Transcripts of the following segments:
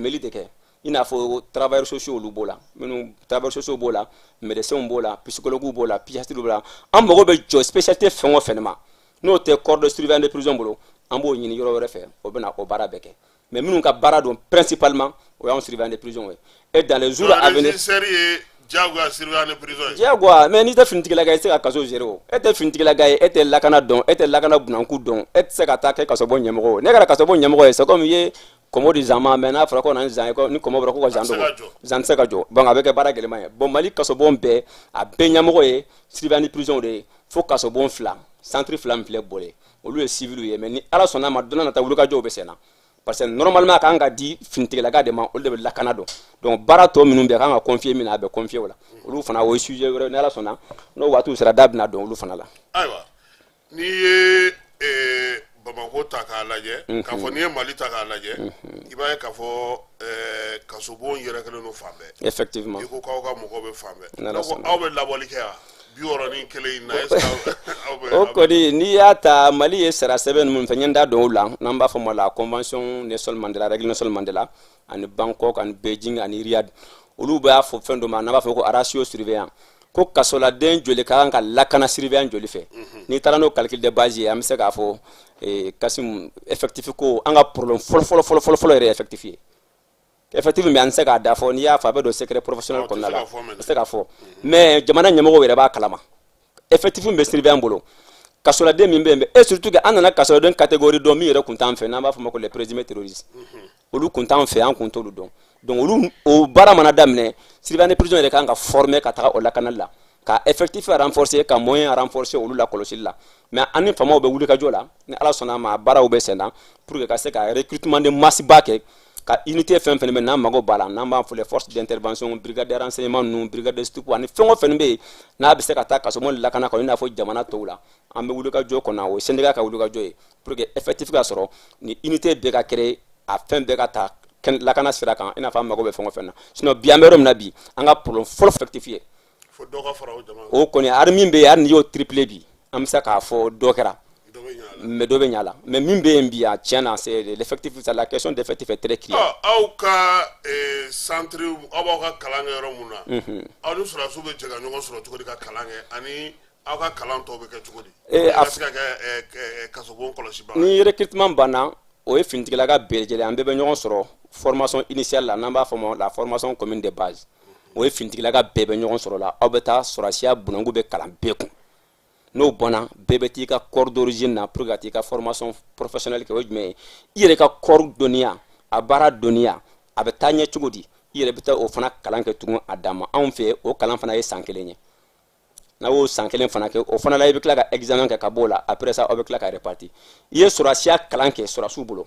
Dɛmɛli de kɛ, i n'a fɔ travailleurs sociaux, olu b'o la, minnu travailleurs sociaux b'o la, médecins b'o la, psychologues b'o la, psychiatres b'o la. An mago bɛ jɔ spécialité fɛn o fɛn ma, n'o tɛ corps de surveillance de prison bolo, an b'o ɲini yɔrɔ wɛrɛ fɛ, o bɛ na o baara bɛɛ kɛ. Mais minnu ka baara don principalement, o y'anw surveillant de prison ye. Et dans les jours à venir, Régisseur ye diyagoya surveillant de prison ye. Diyagoya, mais n'i tɛ finitigilaka ye, i tɛ se ka kaso gérer. O e tɛ finitigilaka ye, e tɛ lakana dɔn, e tɛ lakana bunanku dɔn, e tɛ se ka taa kɛ kasobon ɲɛmɔgɔ ye. Ne kɛra kasobon ɲɛmɔgɔ ye, c'est comme i ye kɔmɔ di zan ma, mais n'a fɔra ko na ni zan ye, ko ni kɔmɔ bɔra ko ka zan A tɛ se dogo ka jɔ. Zan tɛ se ka jɔ. Donc a bɛ kɛ baara gɛlɛman ye. Bon, Mali kasobon bɛɛ, a bɛɛ ɲɛmɔgɔ ye surveillant de prison de ye, fo kasobon fila, centre fila min filɛ bɔlen, olu ye civil ye. Mais ni Ala sɔnna a ma, don n'a nata, wulikajɔw bɛ sen na, parce que normalement a kan ka di finitigilaka de ma, olu de bɛ lakana dɔn. Donc baara tɔ minnu bɛ, a kan ka confier min na, a bɛ confier o la. Olu fana, o ye sujet wɛrɛ. Ni Ala sɔnna, n'o waatiw sera, da bɛna don olu fana la. Ayiwa, n'i ye Bamakɔ ta k'a lajɛ, k'a fɔ n'i ye Mali ta k'a lajɛ, i b'a ye k'a fɔ kasobon yɛrɛ kɛlen don fan bɛɛ. Effectivement. I ko k'aw ka mɔgɔw bɛ fan bɛɛ. N'Ala Donc sɔnna. aw bɛ labɔli kɛ yan 61 in na, est ce que aw bɛ O kɔni, n'i y'a ta, Mali ye sara sɛbɛn minnu fɛ, n ye n da don o la, n'an b'a fɔ ma la convention Nelson Mandela, règle Nelson Mandela, ani Bangkok, ani Beijing, ani Riyad, olu b'a fɔ fɛn dɔ ma, n'an b'a fɔ ko ratio surveillant, ko kasoladen joli ka kan ka lakana surveillant joli fɛ. N'i taara n'o calcul de base ye, an bɛ se k'a fɔ Kasim, effectif ko, an ka problème fɔlɔ fɔlɔ fɔlɔ fɔlɔ fɔlɔ yɛrɛ ye effectif ye. Effectif min, an tɛ se k'a da fɔ, n'i y'a fɔ, a bɛ don secret professionnel Ɔ, tɛ kɔnɔna se la. ka fɔ mɛnɛ. Tɛ se ka fɔ, mais jamana ɲɛmɔgɔw yɛrɛ b'a kalama, effectif min bɛ surveillant bolo, kasoladen min bɛ yen. Et surtout que an nana kasoladen catégorie dɔn min yɛrɛ kun t'an fɛ, n'an b'a fɔ o ma ko les présumés terroristes, olu kun t'an fɛ, an kun t'olu dɔn. Donc olu, o baara mana daminɛ, surveillant de prison yɛrɛ kan ka former ka taga o lakanali la, ka effectif renforcer, ka moyen renforcer olu la kɔlɔsili la. Mais an ni faamaw bɛ wuli ka jɔ la, ni Ala sɔnna a ma, baaraw bɛ sen na pour que ka se ka recrutement de masse ba kɛ, ka unité fɛn fɛn bɛ n'an mago b'a la, n'an b'a fɔ les forces d'intervention, brigade de renseignement ninnu, brigade de stup, ani fɛn o fɛn bɛ yen n'a bɛ se ka taa kasobon lakana kɔnɔ, i n'a fɔ jamana tɔw la. An bɛ wuli ka jɔ kɔnɔ, o ye syndicat ka wuli ka jɔ ye, pour que effectif ka sɔrɔ, ni unité bɛɛ ka créer, a fɛn bɛɛ ka ta lakana sira kan, i n'a fɔ an mago bɛ fɛn o fɛn na. Sinon bi, an bɛ yɔrɔ min na bi, an ka problème fɔlɔ, effectif ye. Fo dɔ ka fara o jama kan. O kɔni, hali min bɛ yen, hali n'i y'o tripler bi, an bɛ se k'a fɔ dɔ kɛra. Dɔ bɛ ɲa a la. Mais dɔ bɛ ɲa la, mais min bɛ yen bi, a tiɲɛ na, c'est l'effectif, c'est la question d'effectif est très criante. Ɔ, aw ka centre, aw b'aw ka kalan kɛ yɔrɔ mun na, aw ni sɔrɔdasiw bɛ jɛ ka ɲɔgɔn sɔrɔ cogo di ka kalan kɛ, ani aw ka kalan tɔw bɛ kɛ cogo di ka se ka kɛ kasobon kɔlɔsibaga ye? Ni recrutement banna, o ye finitigilaka bɛɛ lajɛlen, an bɛɛ bɛ ɲɔgɔn sɔrɔ formation initiale la, n'an b'a fɔ ma la formation commune de base. O ye finitigilaka bɛɛ bɛ ɲɔgɔn sɔrɔ la, aw bɛ taa sɔrɔdasiya bunanku bɛ kalan bɛɛ kun. N'o bɔnna, bɛɛ bɛ t'i ka corps d'origine na pour que ka t'i ka formation professionnelle kɛ. O ye jumɛn ye? I yɛrɛ ka corps dɔnniya, a baara dɔnniya, a bɛ taa ɲɛ cogo di, i yɛrɛ bɛ taa o fana kalan kɛ tugun a dan ma. Anw fɛ, o kalan fana ye san 1 ye. N'a y'o san 1 fana kɛ, o fana la, i bɛ tila ka examen kɛ ka b'o la. Après ça, aw bɛ tila ka repartir. I ye sɔrɔdasiya kalan kɛ sɔrɔdasiw bolo,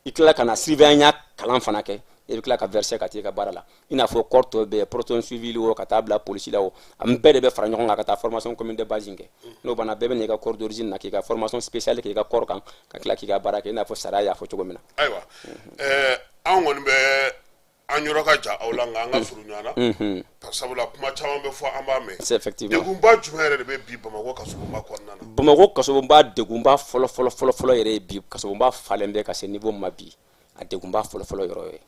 i tila ka na surveillant kalan fana kɛ, i bɛ tila ka verser ka t'i ka baara la, i n'a fɔ corps tɔ bɛɛ, protection civile o, ka taa bila polisi la o, an bɛɛ de bɛ fara ɲɔgɔn kan ka taa formation commune de base in kɛ. N'o banna, bɛɛ bɛ n'i ka corps d'origine na, k'i ka formation spéciale k'i ka corps kan, ka tila k'i ka baara kɛ, i n'a fɔ sariya y'a fɔ cogo min na. Ayiwa, anw kɔni bɛ an yɔrɔ ka jan aw la, nka an ka surun ɲɔgɔn na, sabula kuma caman bɛ fɔ, an b'a mɛn. C'est effectivement. Degunba jumɛn yɛrɛ de bɛ bi Bamakɔ kasobonba kɔnɔna na? Bamakɔ kasobonba, degunba fɔlɔ fɔlɔ fɔlɔ fɔlɔ yɛrɛ ye bi, kasobonba falen bɛ ka se niveau ma bi, a degunba fɔlɔ fɔlɔ yɔrɔ ye,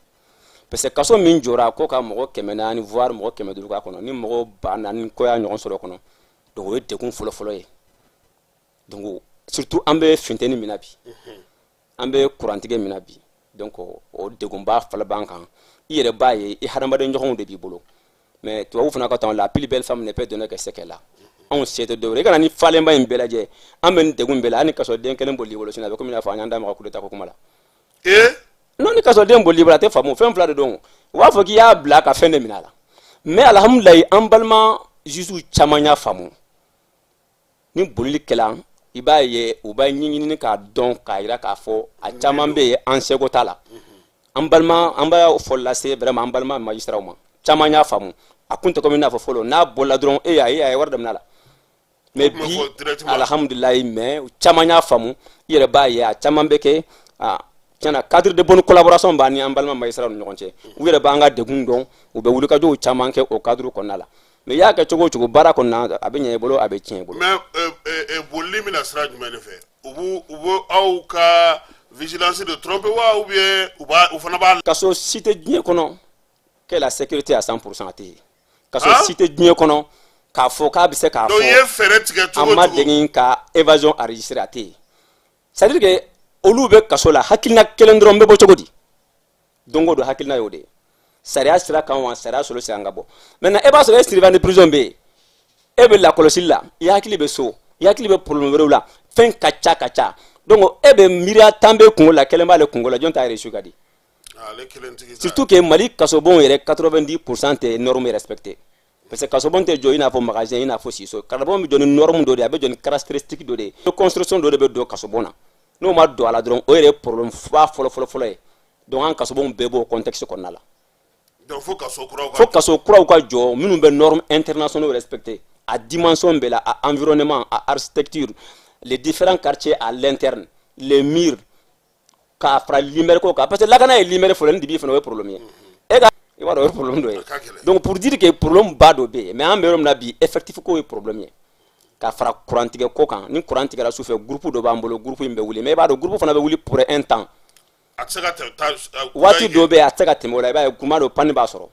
parce que kaso min jɔra ko ka mɔgɔ 400, voire mɔgɔ 500 k'a kɔnɔ, ni mɔgɔ 4000 kɔ y'a ɲɔgɔn sɔrɔ o kɔnɔ, donc o ye degun fɔlɔ fɔlɔ ye. Donc surtout an bɛ funteni min na bi, an bɛ kurantigɛ min na bi, donc o degunba fɔlɔ b'an kan. I yɛrɛ b'a ye, i hadamaden ɲɔgɔnw de b'i bolo, mais tubabu fana ka tɔn, la plus belle femme ne peut donner que ce qu'elle a. Anw se tɛ dɔwɛrɛ. I kana ni falenba in bɛɛ lajɛ, an bɛ nin degun bɛɛ la, hali ni kasoden kelen bol'i bolo sini, a bɛ komi i n'a fɔ an y'an da maga coup d'état ko kuma la. Non, ni kasoden bol'i bolo, a tɛ faamu, fɛn fila de don. U b'a fɔ k'i y'a bila ka fɛn de minɛ a la. Mais alhamdulilayi, an balima juges caman y'a faamu. Ni bolili kɛla, i b'a ye u b'a ɲɛɲini k'a dɔn, k'a yira k'a fɔ a caman bɛ yen, an seko t'a la. An balima, an b'a fɔ lase vraiment an balima magistrat ma, caman y'a faamu. A kun tɛ komi i n'a fɔ fɔlɔ, n'a bolila dɔrɔn, e y'a ye, a ye wari daminɛ a la. Mais bi, alhamdulilayi, mais caman y'a faamu. I yɛrɛ b'a ye, a caman bɛ kɛ a tiɲɛna, cadre de bonne collaboration b'an ni an balima magistrat ni ɲɔgɔn cɛ. U yɛrɛ b'an ka degun dɔn, u bɛ wulikajɔw caman kɛ o cadre kɔnɔna la. Mais i y'a kɛ cogo o cogo, baara kɔnɔna, a bɛ ɲɛ i bolo, a bɛ tiɲɛ i bolo. Mais bolili bɛna sira jumɛn de fɛ? U b'u aw ka Vigilance de tromper wa, ou bien u b'a u fana b'a? Kaso si tɛ diɲɛ kɔnɔ que la sécurité à 100%, a tɛ yen. Kaso Ah? si tɛ diɲɛ kɔnɔ k'a fɔ k'a bɛ se k'a Donc i ye fɔ fɛɛrɛ tigɛ an cogo ma cogo. degin ka évasion enregistrée, a tɛ yen. C'est à dire que olu bɛ kaso la, hakilina kelen dɔrɔn bɛ bɔ cogo di? Don o don hakilina y'o de ye. Sariya sira kan wa, sariya sɔrɔ sira kan ka bɔ. Maintenant, e b'a sɔrɔ e surveillant de prison bɛ yen, e bɛ lakɔlɔsili la, i hakili bɛ so, i hakili bɛ problème wɛrɛw la, fɛn ka ca ka ca. Donc e bɛ miiriya tan bɛ kungo la, kelen b'ale kungo la, jɔn t'a reçu ka di? Ale kelen tigi t'a. Surtout que Mali kasobon yɛrɛ, 90% tɛ norme respecté, parce que kasobon tɛ jɔ i n'a fɔ magasin, i n'a fɔ siso. Kasobon bɛ jɔ ni norme dɔ de ye, a bɛ jɔ ni caractéristique dɔ de ye. Construction dɔ de bɛ don kasobon na, n'o ma don a la dɔrɔn, o yɛrɛ ye problème ba fɔlɔ fɔlɔ fɔlɔ ye. Donc an kasobon bɛɛ b'o contexte kɔnɔna la. Donc fo kaso kuraw ka Fo kaso kuraw ka jɔ minnu bɛ normes internationaux respecté a dimension bɛɛ la, a environnement, a architecture, les différents quartiers à l'interne, les murs, k'a fara lumière ko kan, parce que lakana ye lumière fɔlɔ ni dibi fana, o ye problème ye. E ka i b'a dɔn, o ye problème dɔ ye. A ka gɛlɛn. Donc pour dire que problème ba dɔ bɛ yen, mais an bɛ yɔrɔ min na bi, effectif ko ye problème ye, ka fara kurantigɛ ko kan. Ni kuran tigɛra sufɛ, groupe dɔ b'an bolo, groupe in bɛ wuli, mais i b'a dɔn, groupe fana bɛ wuli pour un temps. A tɛ se ka tɛmɛ ta. Waati dɔ bɛ yen, a tɛ se ka tɛmɛ o la. I b'a ye, kuma dɔ panne b'a sɔrɔ.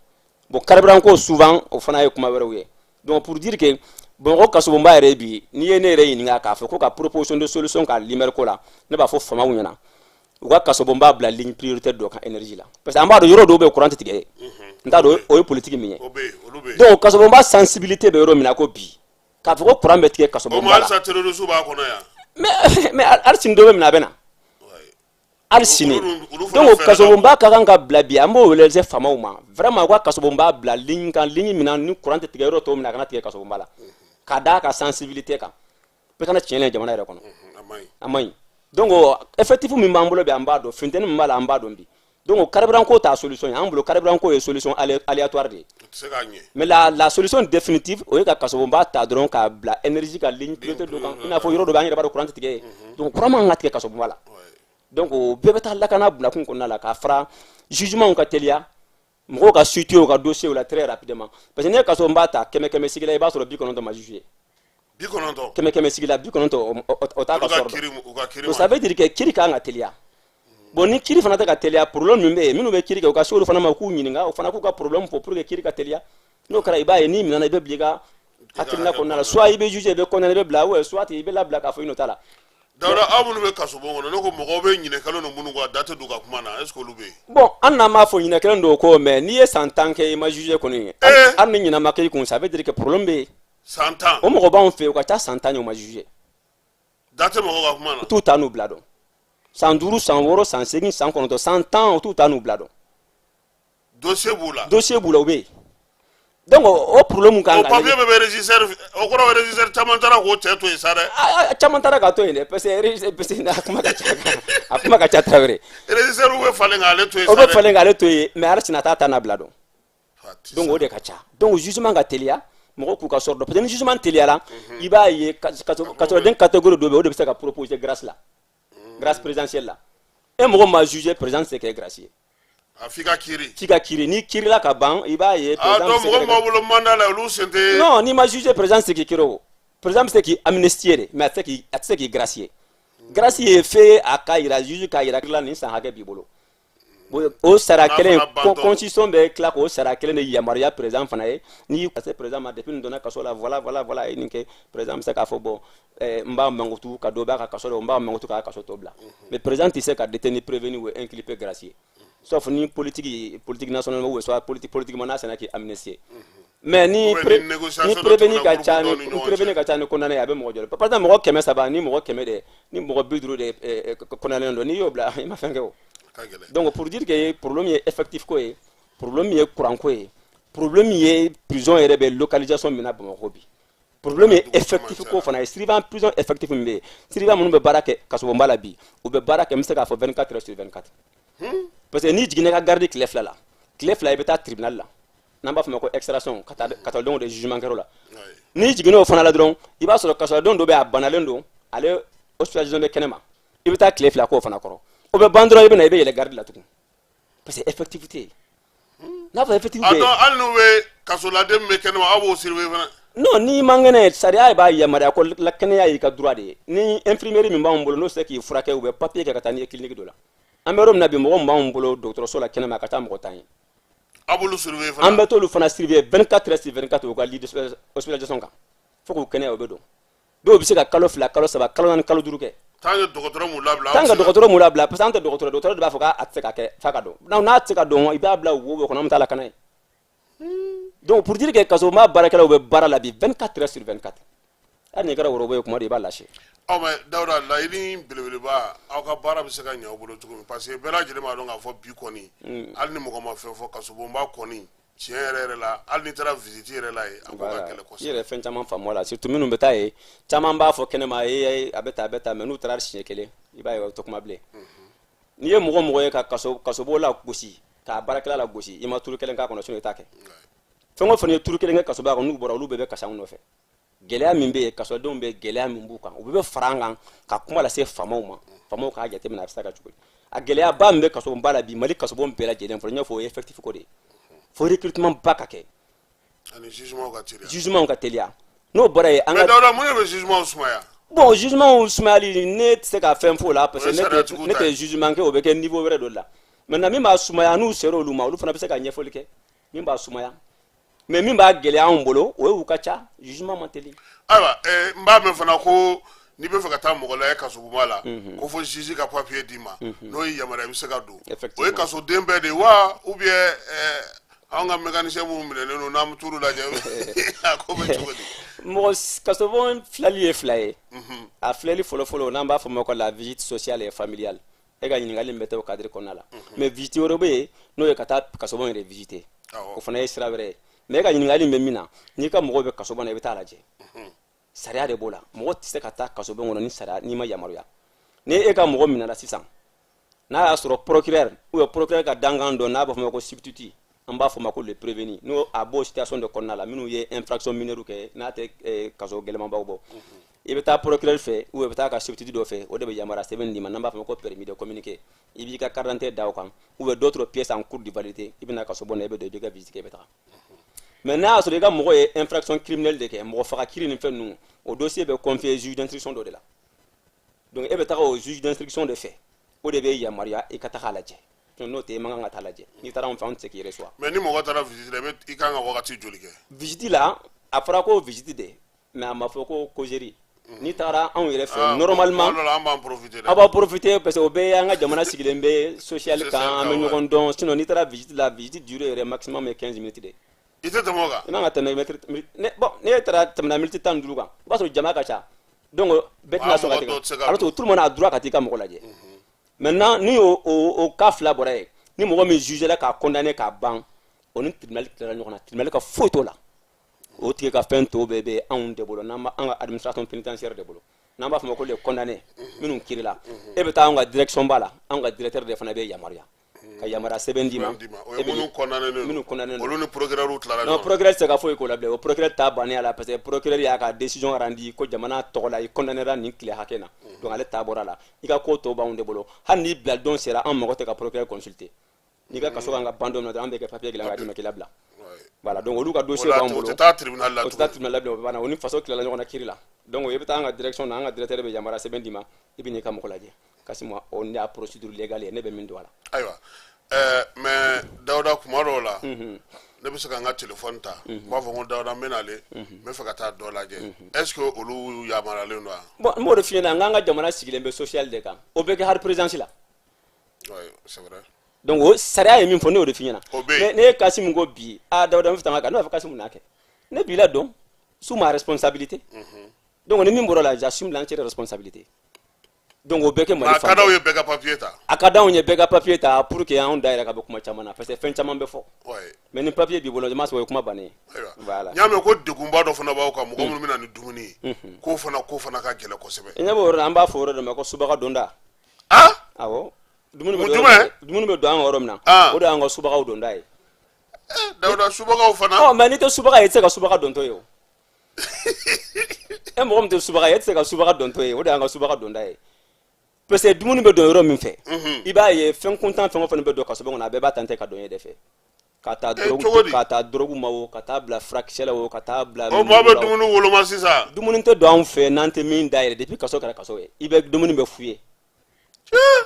Bon, carburant ko souvent, o fana ye kuma wɛrɛw ye. Donc pour dire que Bamakɔ kasobonba yɛrɛ bi, n'i ye ne yɛrɛ ɲininka k'a fɔ ko ka proposition de solution ka lumière ko la, ne b'a fɔ faamaw ɲɛna u ka kasobonba bila ligne prioritaire dɔ kan énergie la, parce que an b'a dɔn yɔrɔ dɔw bɛ yen, courant tɛ tigɛ yen. N t'a dɔn o ye politique min ye. O bɛ yen, olu bɛ yen. Donc kasobonba sensibilité bɛ yɔrɔ min na ko bi, k'a fɔ ko courant bɛ tigɛ O kasobonba ma la. Halisa terroriste b'a kɔnɔ yan. Mais hali sini dɔ bɛ min na, a bɛ na hali sini. Olu fana Donc fɛɛrɛ ka kasobonba ka kan ka bila bi, an b'o wele se faamaw ma vraiment, u ka kasobonba bila ligne kan, ligne min na ni courant tɛ tigɛ yɔrɔ tɔw min na, a kana tigɛ kasobonba la, ka d'a ka sensibilité kan, bɛɛ kana tiɲɛ jamana yɛrɛ kɔnɔ. A man ɲi. A man ɲi. Donc effectif min b'an bolo bi, an b'a dɔn, funteni min b'a la, an b'a dɔn bi. Donc carburant ko t'a solution ye. An bolo, carburant ko ye solution aléatoire de ye. O tɛ se k'a ɲɛ. Mais la solution définitive, o ye ka kasobonba ta dɔrɔn k'a bila énergie ka ligne prioritaire dɔ kan, i n'a fɔ yɔrɔ dɔ bɛ, an yɛrɛ b'a dɔn courant tɛ tigɛ yen. Donc courant man kan ka tigɛ kasobonba la. Donc o bɛɛ bɛ taa lakana bilakun kɔnɔna la, k'a fara jugement ka teliya, mɔgɔw ka situer u ka dossier la très rapidement, parce que n'i ye kasobonba ta, kɛmɛ kɛmɛ sigi la, i b'a sɔrɔ 90 ma juger. 90? Kɛmɛ kɛmɛ sigi la, 90, o t'a ka Olu ka sɔrɔ dɔn. kiiri, u ka kiiri Donc ça veut dire que kiiri kan ka teliya. Bon, ni kiiri fana tɛ ka teliya, problème min bɛ yen, minnu bɛ kiiri kɛ, u ka se olu fana ma, u k'u ɲininka, o fana k'u ka problème fɔ pour que kiiri ka teliya. N'o kɛra, i b'a ye, n'i minɛna, i bɛ bila i ka hakilina kɔnɔna la, soit i bɛ juger, i bɛ condamné, i bɛ bila, ou soit i bɛ labila k'a fɔ i nɔ t'a la. Dawuda, aw minnu bɛ kasobon kɔnɔ, ne ko mɔgɔw bɛ ɲinɛ don minnu kɔ, a da tɛ don ka kuma na, est ce que olu bɛ yen? Bon, an n'an b'a fɔ ɲinɛ kelen don o ko, mais n'i ye san 10 kɛ, i ma juger kɔni, hali ni ɲinɛ ma kɛ i kun, ça veut dire que problème bɛ yen. San 10? O mɔgɔ b'anw fɛ yen, o ka ca san 10 ye, o ma juger. Da tɛ mɔgɔw ka kuma na. U t'u ta n'u bila dɔn. San 5, san 6, san 8, san 9, san 10, u t'u ta n'u bila dɔn. Dossier b'u la. Dossier b'u la, o bɛ yen. Donc o problème kan O ka papier bɛɛ bɛ régisseur, o kɔrɔ régisseur caman taara k'o cɛ to yen sa dɛ. A caman taara k'a to yen dɛ, parce que a kuma ka ca, a kuma ka ca, Tarawele. Régisseur bɛ falen k'ale to yen O sa bɛ dɛ. falen k'ale to yen, mais hali sini a t'a ta n'a bila dɔn. Fati. Donc o de ka ca. Donc jugement ka teliya, mɔgɔw k'u ka sɔrɔ dɔn, parce que ni jugement teliyara, i b'a ye kasoden catégorie dɔ bɛ yen, o de bɛ se ka proposer grâce la, grâce présidentielle la. E mɔgɔ ma juger, président tɛ se k'e gracier. A f'i ka kiiri. F'i ka kiiri. Ni kiirila ka ban, i b'a ye A président bɛ donc se mɔgɔ ka min b'aw bolo mandat la, olu sen tɛ. Non, n'i ma juger, président tɛ se k'i kiiri. O président bɛ se k'i amnistier de, mais a tɛ se k'i gracier. Grâce ye f'e a ka yira, juge k'a yira la nin san hakɛ b'i bolo. Bon, o sara N'a kelen fana bantɔ. Constitution bɛ tila k'o sara kelen de yamaruya président fana ye. N'i ka se président ma, depuis nin donna kaso la, voilà, voilà, voilà, ye nin kɛ, président bɛ se k'a fɔ: bon, n b'a mankutu ka dɔ b'a ka kaso la, n b'a mankutu k'a kaso tɔ bila. Mais président tɛ se ka détenu prévenu ou inculpé gracier, sauf ni politique nationale ou soit politiquement n'a sera k'i amnistier. Mais ni Ou bien ni négociation ni dɔ prévenu tɛmɛna ka ca groupe ni dɔw ni ɲɔgɔn prévenu cɛ. ka ca ni condamné, a bɛ mɔgɔ jɔlen. Par exemple, mɔgɔ 300 ni mɔgɔ 100 de ni mɔgɔ 50 de condamné don, n'i y'o bila, i ma fɛn kɛ o. Ka gɛlɛn. Donc pour dire que problème ye effectif ko ye, problème ye courant ko ye, problème ye prison yɛrɛ bɛ localisation min na Bamakɔ bi, problème ye Dugu effectif camancɛ ko la. fana ye. Surveillant prison effectif min bɛ yen, surveillant minnu bɛ baara kɛ kasobonba la bi, u bɛ baara kɛ, n bɛ se k'a fɔ 24 heures sur 24, parce que n'i jiginna i ka garde tile 2 la, tile 2 i bɛ taa tribunal la, n'an b'a fɔ o ma ko extraction, ka taa kasodenw de jugement kɛyɔrɔ la. N'i jiginna o fana la dɔrɔn, i b'a sɔrɔ kasoden dɔ bɛ yen, a banalen don, ale hospitalisation bɛ kɛnɛ ma, i bɛ taa tile 2 k'o fana kɔrɔ. O bɛ ban dɔrɔn, i bɛ na, i bɛ yɛlɛ garde la tugun, parce que effectivité n'a fɔ effectif A bɛ yen. donc hali n'u bɛ kasoladen min bɛ kɛnɛma, aw b'o surveiller fana. Non, n'i man kɛnɛ, sariya b'a yamaruya ko la kɛnɛya y'i ka droit de ye. Ni infirmerie min b'anw bolo, n'o sera k'i furakɛ, u bɛ papier kɛ ka taa n'i ye clinique dɔ la. An bɛ yɔrɔ min na bi, mɔgɔ min b'anw bolo dɔgɔtɔrɔso la kɛnɛma, a ka taa mɔgɔ 10 ye. Aw b'olu surveiller fana? An bɛ t'olu fana surveiller 24 heures sur 24, u ka lit d'hospitalisation kan, fo k'u kɛnɛya, u bɛ don. Dɔw bɛ se ka kalo 2, kalo 3, kalo 4, kalo 5 kɛ. Tant que dɔgɔtɔrɔ m'u labila. Tant que dɔgɔtɔrɔ m'u labila, parce que an tɛ dɔgɔtɔrɔ, dɔgɔtɔrɔ de b'a fɔ k'a tɛ se ka kɛ f'a ka dɔn. Donc n'a tɛ se ka dɔn, i b'a bila wo wo kɔnɔ, an bɛ taa lakana ye. Donc pour dire que kasobonba baarakɛlaw bɛ baara la bi 24 heures sur 24. Hali n'i kɛra worobo ye kuma dɔ, i b'a lâcher. Ɔ, mais Dawuda, laɲini belebeleba, aw ka baara bɛ se ka ɲɛ aw bolo cogo min, parce que bɛɛ lajɛlen b'a dɔn k'a fɔ bi kɔni, hali ni mɔgɔ ma fɛn fɔ, kasobonba kɔni, tiɲɛ yɛrɛ yɛrɛ la, hali n'i taara visite yɛrɛ la yen, a ko ka gɛlɛn I kosɛbɛ. yɛrɛ fɛn caman faamu a la, surtout minnu bɛ taa yen, caman b'a fɔ kɛnɛma ee, a bɛ tan, a bɛ tan, mais n'u taara siɲɛ kelen, i b'a ye o tɛ kuma bilen. N'i ye mɔgɔ mɔgɔ ye ka kasobon la gosi, k'a baarakɛla la gosi, i ma turu kelen k'a kɔnɔ, sinon i t'a kɛ. Fɛn o fɛn ye turu kelen kɛ kasoba kɔnɔ, n'u bɔra, olu bɛɛ bɛ kasi anw nɔfɛ. Gɛlɛya min bɛ yen, kasodenw bɛ gɛlɛya min b'u kan, u bɛɛ bɛ fara an kan ka kuma lase faamaw ma, faamaw k'a jateminɛ a bɛ se ka cogo di. A gɛlɛyaba min bɛ kasobonba la bi, Mali kasobon bɛɛ lajɛlen fɔlɔ, n y'a fɔ, o ye effectif ko de ye. Fo recrutement ba ka kɛ. Ani jugement ka teliya. Jugement ka teliya. N'o bɔra yen, an Mais ka Dawuda, mun de bɛ jugement sumaya? Bon, jugement sumayali, ne tɛ se ka fɛn f'o la, parce que O ye ne sariyatigiw tɛ ne ta tɛ ye. jugement kɛ, o bɛ kɛ niveau wɛrɛ dɔ la. Maintenant, min b'a sumaya, n'u sera olu ma, olu fana bɛ se ka ɲɛfɔli kɛ min b'a sumaya. Mais min b'a gɛlɛya anw bolo, o ye u ka ca, jugement man teli. Ayiwa, n b'a mɛn fana ko n'i bɛ fɛ ka taa mɔgɔ lajɛ kasobonba la, ko fo juge ka papier d'i ma, n'o y'i yamaruya, i bɛ se ka don. O ye kasoden bɛɛ de ye wa, ou bien anw ka mécanicien minnu minɛlen don, n'an bɛ t'olu lajɛ, a ko bɛ cogo di? Mɔgɔ kasobon filɛli ye fila ye. A filɛli fɔlɔfɔlɔ, n'an b'a fɔ o ma ko la visite sociale et familiale, e ka ɲininkali in bɛ taa o cadre kɔnɔna la. Mais visite wɛrɛ bɛ yen, n'o ye ka taa kasobon yɛrɛ visiter, o fana ye sira wɛrɛ ye. Mais e ka ɲininkali in bɛ min na, n'i ka mɔgɔw bɛ kasobon na, i bɛ taa lajɛ. Sariya de b'o la. Mɔgɔ tɛ se ka taa kasobon kɔnɔ ni sariya n'i ma yamaruya. Ni e ka mɔgɔ minɛra sisan, n'a y'a sɔrɔ procureur ou bien procureur ka dankan dɔ, n'a b'a fɔ o ma ko substitut, an b'a fɔ o ma ko le prévenu, n'o a b'o situation de kɔnɔna la, minnu ye infraction mineure kɛ, n'a tɛ kaso gɛlɛnmanbaw bɔ, i bɛ taa procureur fɛ ou bien i bɛ taa ka substitut dɔ fɛ, o de bɛ yamaruya sɛbɛn d'i ma, n'an b'a fɔ o ma ko permis de communiquer. I b'i ka carte d'identité da o kan ou bien d'autres pièces en cours de validité, i bɛ na kasobon na, i bɛ don, i b'i ka visite kɛ, i bɛ taga. Mais n'a y'a sɔrɔ i ka mɔgɔ ye infraction criminelle de kɛ, mɔgɔ faga kiri ni fɛn ninnu, o dossier bɛ confier juge d'instruction dɔ de la. Donc e bɛ taga o juge d'instruction de fɛ, o de bɛ yamaruya i ka taga a lajɛ. N'o tɛ, i man kan ka taa lajɛ. N'i taara anw fɛ, anw tɛ se k'i reçoit. Mais ni mɔgɔ taara visite la, i kan ka wagati joli kɛ? Visite la, a fɔra ko visite de, mais a ma fɔ ko causerie. N'i taara anw yɛrɛ fɛ, normalement Tuma dɔ la, an b'an profiter dɛ. Aw b'a profiter, parce que o bɛɛ y'an ka jamana sigilen bɛ social kan, an bɛ kan, ɲɔgɔn dɔn. Sinon n'i taara visite la, visite durée yɛrɛ maximum ye 15 minutes de. I tɛ tɛmɛ o kan. I man ka tɛmɛ mètre ne, bon, ne taara tɛmɛna minute 15 kan, o b'a sɔrɔ jama ka ca, donc bɛɛ tɛna sɔn ka Mɔgɔ dɔw tɛ se tigɛ. ka Alors don. que tout le monde a droit ka t'i ka mɔgɔ lajɛ. Maintenant, ni o cas fila bɔra yen, ni mɔgɔ min jugé la k'a condamné k'a ban, o ni tribunal tilara ɲɔgɔn na, tribunal ka foyi t'o la. O tigi ka fɛn tɔ bɛɛ bɛ anw de bolo, n'an b'a an ka administration pénitentiaire de bolo, n'an b'a fɔ o ma ko les condamnés, minnu kirila. E bɛ taa anw ka direction ba la, anw ka directeur de fana bɛ yamaruya ka yamaruya sɛbɛn d'i ma. Sɛbɛn d'i ma. O ye minnu condamné don. Minnu condamné don. Olu ni procureur tilara Non, ɲɔgɔn na. procureur tɛ se ka foyi k'o la bilen. O procureur ta bannen a la, parce que procureur y'a ka décision rendu ko jamana tɔgɔ la, i condamné nin tile hakɛ na. Donc ale ta bɔra la, i ka ko tɔ b'anw de bolo. Hali ni bilali don sera, an mago tɛ ka procureur consulter. N'i ka kaso kan ka ban don min na dɔrɔn, an bɛ kɛ papier dilan k'a d'i ma k'i labila. Voilà, donc olu ka dossier O la, b'anw o bolo. tɛ taa tribunal la O tɛ taa tuguni. tribunal la bilen, o bɛ banna. O ni faso tilala ɲɔgɔn na kiiri la. Donc i bɛ taa an ka direction na, an ka directeur bɛ yamaruya sɛbɛn d'i ma, i bɛ n'i ka mɔgɔ lajɛ. Kasimu, o y'a procédure légale ye, ne bɛ min don a la. Ayiwa, mais Dawuda, kuma dɔw la, ne bɛ se ka n ka téléphone ta, n b'a fɔ ko Dawuda, n bɛ nalen, n bɛ fɛ ka taa dɔ lajɛ, est ce que olu yamaruyalen don wa? Bon, n b'o de f'i ɲɛna, n k'an ka jamana sigilen bɛ social de kan, o bɛ kɛ hali présidence la. Oui, c'est vrai. Donc o sariya ye min fɔ, ne y'o de f'i ɲɛna. O bɛ yen. Ne ye Kasimu ko bi, a Dawuda, n bɛ fɛ ka kan, ne b'a fɔ Kasimu n'a kɛ, ne b'i la dɔn sous ma responsabilité. Donc ni min bɔra la, j'assume l'entière responsabilité. Donc o bɛ kɛ Mali A ka fan d'aw bɛɛ. ye bɛɛ ka papier ta. A ka d'anw ye bɛɛ ka papier ta, pour que anw da yɛrɛ ka bɔ kuma caman na, parce que fɛn caman bɛ fɔ. Mais ni papier b'i bolo, i m'a sɔrɔ, o ye kuma bannen ye. Ayiwa. Voilà. N y'a mɛn ko degunba dɔ fana b'aw kan, mɔgɔ minnu bɛ na ni dumuni ye, k'o fana ka gɛlɛn kosɛbɛ. I ɲɛ b'o yɔrɔ la, an b'a fɔ o yɔrɔ de ma ko subaga donda. Ah. Awɔ, dumuni bɛ Mun don yɔrɔ jumɛn? min, dumuni bɛ don an ka yɔrɔ min na, o de y'an ka subagaw donda ye. Dawuda, subagaw fana? Ɔ, mais n'i tɛ subaga ye, i tɛ se ka subaga dontɔ ye. O e mɔgɔ min tɛ subaga ye, e tɛ se ka subaga dontɔ ye. O de y'an ka subaga donda ye, parce que dumuni bɛ don yɔrɔ min fɛ, i b'a ye fɛn kuntan fɛn o fɛn bɛ don kaso kɔnɔ, a bɛɛ b'a tante ka don ye de fɛ. Ka taa Eh, cogo drogue, di? ka taa drogue ma o, ka taa bila furakisɛ la o, ka taa bila O maa mugu bɛ la o. Dumuni woloma sisan. Dumuni tɛ don anw fɛ n'an tɛ min dayɛlɛ. Depuis kaso kɛra kaso ye, i bɛ dumuni bɛ f'u ye.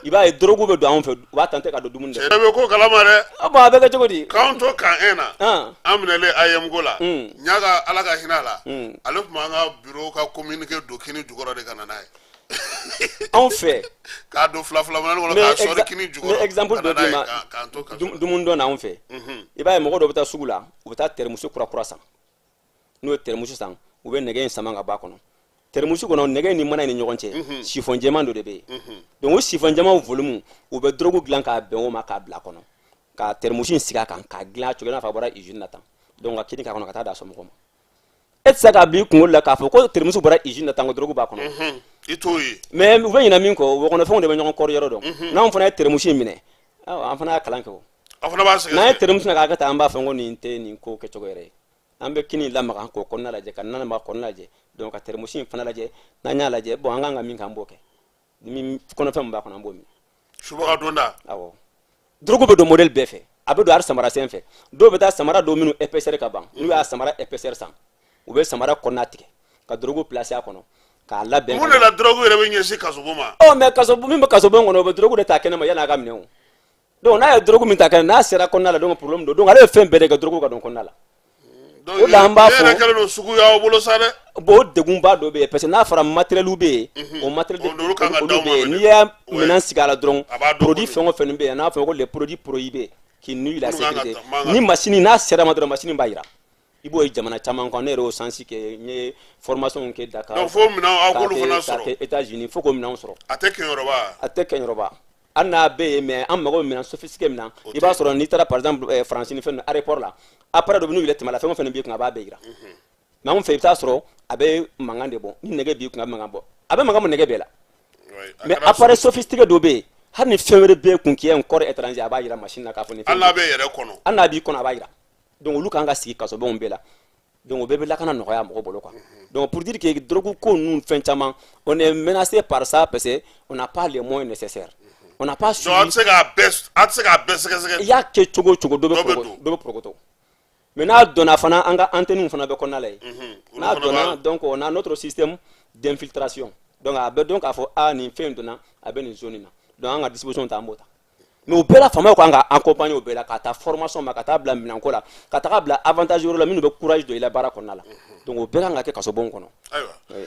I b'a ye, drogue bɛ don anw fɛ, u b'a tenter ka don dumuni de Cɛ fɛ. bɛ ko kalama dɛ. Ah bon, a bɛ kɛ cogo di? K'anw to camp 1 na, an minɛlen AEEM ko la, ɲaga, Ala ka hinɛ a la, ale tun b'an ka bureau ka communiqué don kini jukɔrɔ de ka na n'a ye. Anw fɛ. K'a don fila fila minɛn kɔnɔ, Mais k'a sɔri kini n jukɔrɔ bɛ exemple ka na dɔ n'a d'i ye ma. k'an to kaso la. Dumuni dɔ na anw fɛ, i b'a ye, mɔgɔ dɔ bɛ taa sugu la, u bɛ taa thermos kura kura san. N'u ye thermos san, u bɛ nɛgɛ in sama ka bɔ a kɔnɔ. Thermos kɔnɔ, nɛgɛ in ni mana in ni ɲɔgɔn cɛ, chiffon jɛman dɔ de bɛ yen. Donc o chiffon jɛman volume, u bɛ drogue dilan k'a bɛn o ma, k'a bila a kɔnɔ, ka thermos in sigi a kan, k'a dilan a cogo i n'a fɔ a bɔra usine na tan. Donc ka kini k'a kɔnɔ ka taa d'a somɔgɔw ma. E tɛ se k'a bila i kunkolo la k'a fɔ ko thermos bɔra usine na tan, ko drogue b'a kɔnɔ. I t'o ye. Mais u bɛ ɲinɛ min kɔ, wo kɔnɔfɛnw de bɛ ɲɔgɔn kɔrɔ yɔrɔ dɔn. N'anw fana ye thermos in minɛ, ayiwa, an fana y'a kalan kɛ o. Aw fana b'a N'an ye sɛgɛsɛgɛ. Thermos na k'a kɛ tan, an b'a fɔ ko nin tɛ nin ko kɛcogo yɛrɛ ye. An bɛ kini lamaga k'o kɔnɔna lajɛ, ka nana lamaga kɔnɔna lajɛ, donc ka thermos in fana lajɛ. N'an y'a lajɛ, bon, an kan ka min kɛ, an b'o kɛ. Min kɔnɔfɛn min b'a kɔnɔ, an b'o minɛ. Subaga donda. Awɔ, drogue bɛ don modèle bɛɛ fɛ. A bɛ don hali samara sen fɛ. Dɔw bɛ taa samara dɔw minnu épaisseur ka ban, n'u y'a samara épaisseur san, u bɛ samara kɔnɔna tigɛ ka drogue placer a kɔnɔ k'a labɛn. Mun de la drogue yɛrɛ bɛ ɲɛsin kasobon ma? Ɔ, mais kaso min bɛ kasobon kɔnɔ, o bɛ drogue de ta kɛnɛ ma yan'a ka minɛ o. Donc n'a ye drogue min ta kɛnɛ, n'a sera kɔnɔna la, donc problème don. Donc ale bɛ fɛn bɛɛ de kɛ drogue ka don kɔnɔna la. Donc O la an b'a e yɛrɛ fɔ. kɛlen don sugu y'aw bolo sa dɛ. Bon, o degunba dɔ bɛ yen, parce que n'a fɔra matériel bɛ yen, o matériel Olu kan ka olu d'aw bɛ ma yen. minɛ. N'i y'a minɛn sigi a la dɔrɔn, A b'a dɔn produit kɔni. fɛn o fɛn bɛ yen, n'a fɔ ko les produits prohibés qui nuit la Minnu kan ka sécurité, man ka ni machine n'a sera ma dɔrɔn, machine b'a yira. I b'o ye jamana caman kɔnɔ. Ne yɛrɛ y'o sens kɛ, n ye formation kɛ Dakar. Donc fo minɛnw aw k'a k'olu kɛ fana k'a sɔrɔ. kɛ États-Unis, fo k'o minɛnw sɔrɔ. A tɛ kɛnyɔrɔba. A tɛ kɛnyɔrɔba, hali n'a bɛ yen, mais an mago bɛ minɛn sophistiqué min na, O i b'a tɛ. sɔrɔ n'i taara par exemple France ni fɛn ninnu, aéroport la, appareil dɔ bɛ n'u yɛrɛ tɛmɛ la, fɛn o fɛn b'i kun, a b'a bɛɛ yira. Mais anw fɛ, i bɛ taa sɔrɔ a bɛ mankan de bɔ. Ni nɛgɛ b'i kun, a bɛ mankan bɔ, a bɛ mankan bɔ nɛgɛ bɛɛ la. A Mais kɛra appareil sugu sophistiqué dɔ bɛ yen, hali ni fɛn wɛrɛ b'e kun k'i ye un corps étranger, a b'a yira machine na k'a fɔ nin fɛn Hali n'a bɛ yɛrɛ kɔnɔ. Hali n'a b'i kɔnɔ, a b'a yira. Donc olu kan ka sigi kasobonw bɛɛ la. Donc o bɛɛ bɛ lakana nɔgɔya mɔgɔ bolo quoi. Donc pour dire que drogue ko ninnu, fɛn caman, on est menacé par ça parce que on n'a pas les moyens nécessaires, on n'a pas Donc aw suivi. tɛ se k'a bɛɛ, aw tɛ se k'a bɛɛ sɛgɛsɛgɛ. I y'a kɛ cogo o cogo, dɔ bɛ Dɔ bɛ porokoto. don. Dɔ bɛ porokoto. Mais n'a donna fana, an ka antenne fana bɛ kɔnɔna la yen. Olu N'a fana donna, donc on a notre système d'infiltration. Donc a bɛ dɔn k'a fɔ a nin fɛn in donna, a bɛ nin zone in na. Donc an ka disposition ta, an b'o ta. Mais o bɛɛ la, faamaw kan ka accompagner o bɛɛ la, ka taa formation ma, ka taa bila minɛnko la, ka taga bila avantage wɛrɛ la minnu bɛ courage don i la baara kɔnɔna la. Donc o bɛɛ kan ka kɛ kasobon kɔnɔ. Ayiwa. Oui.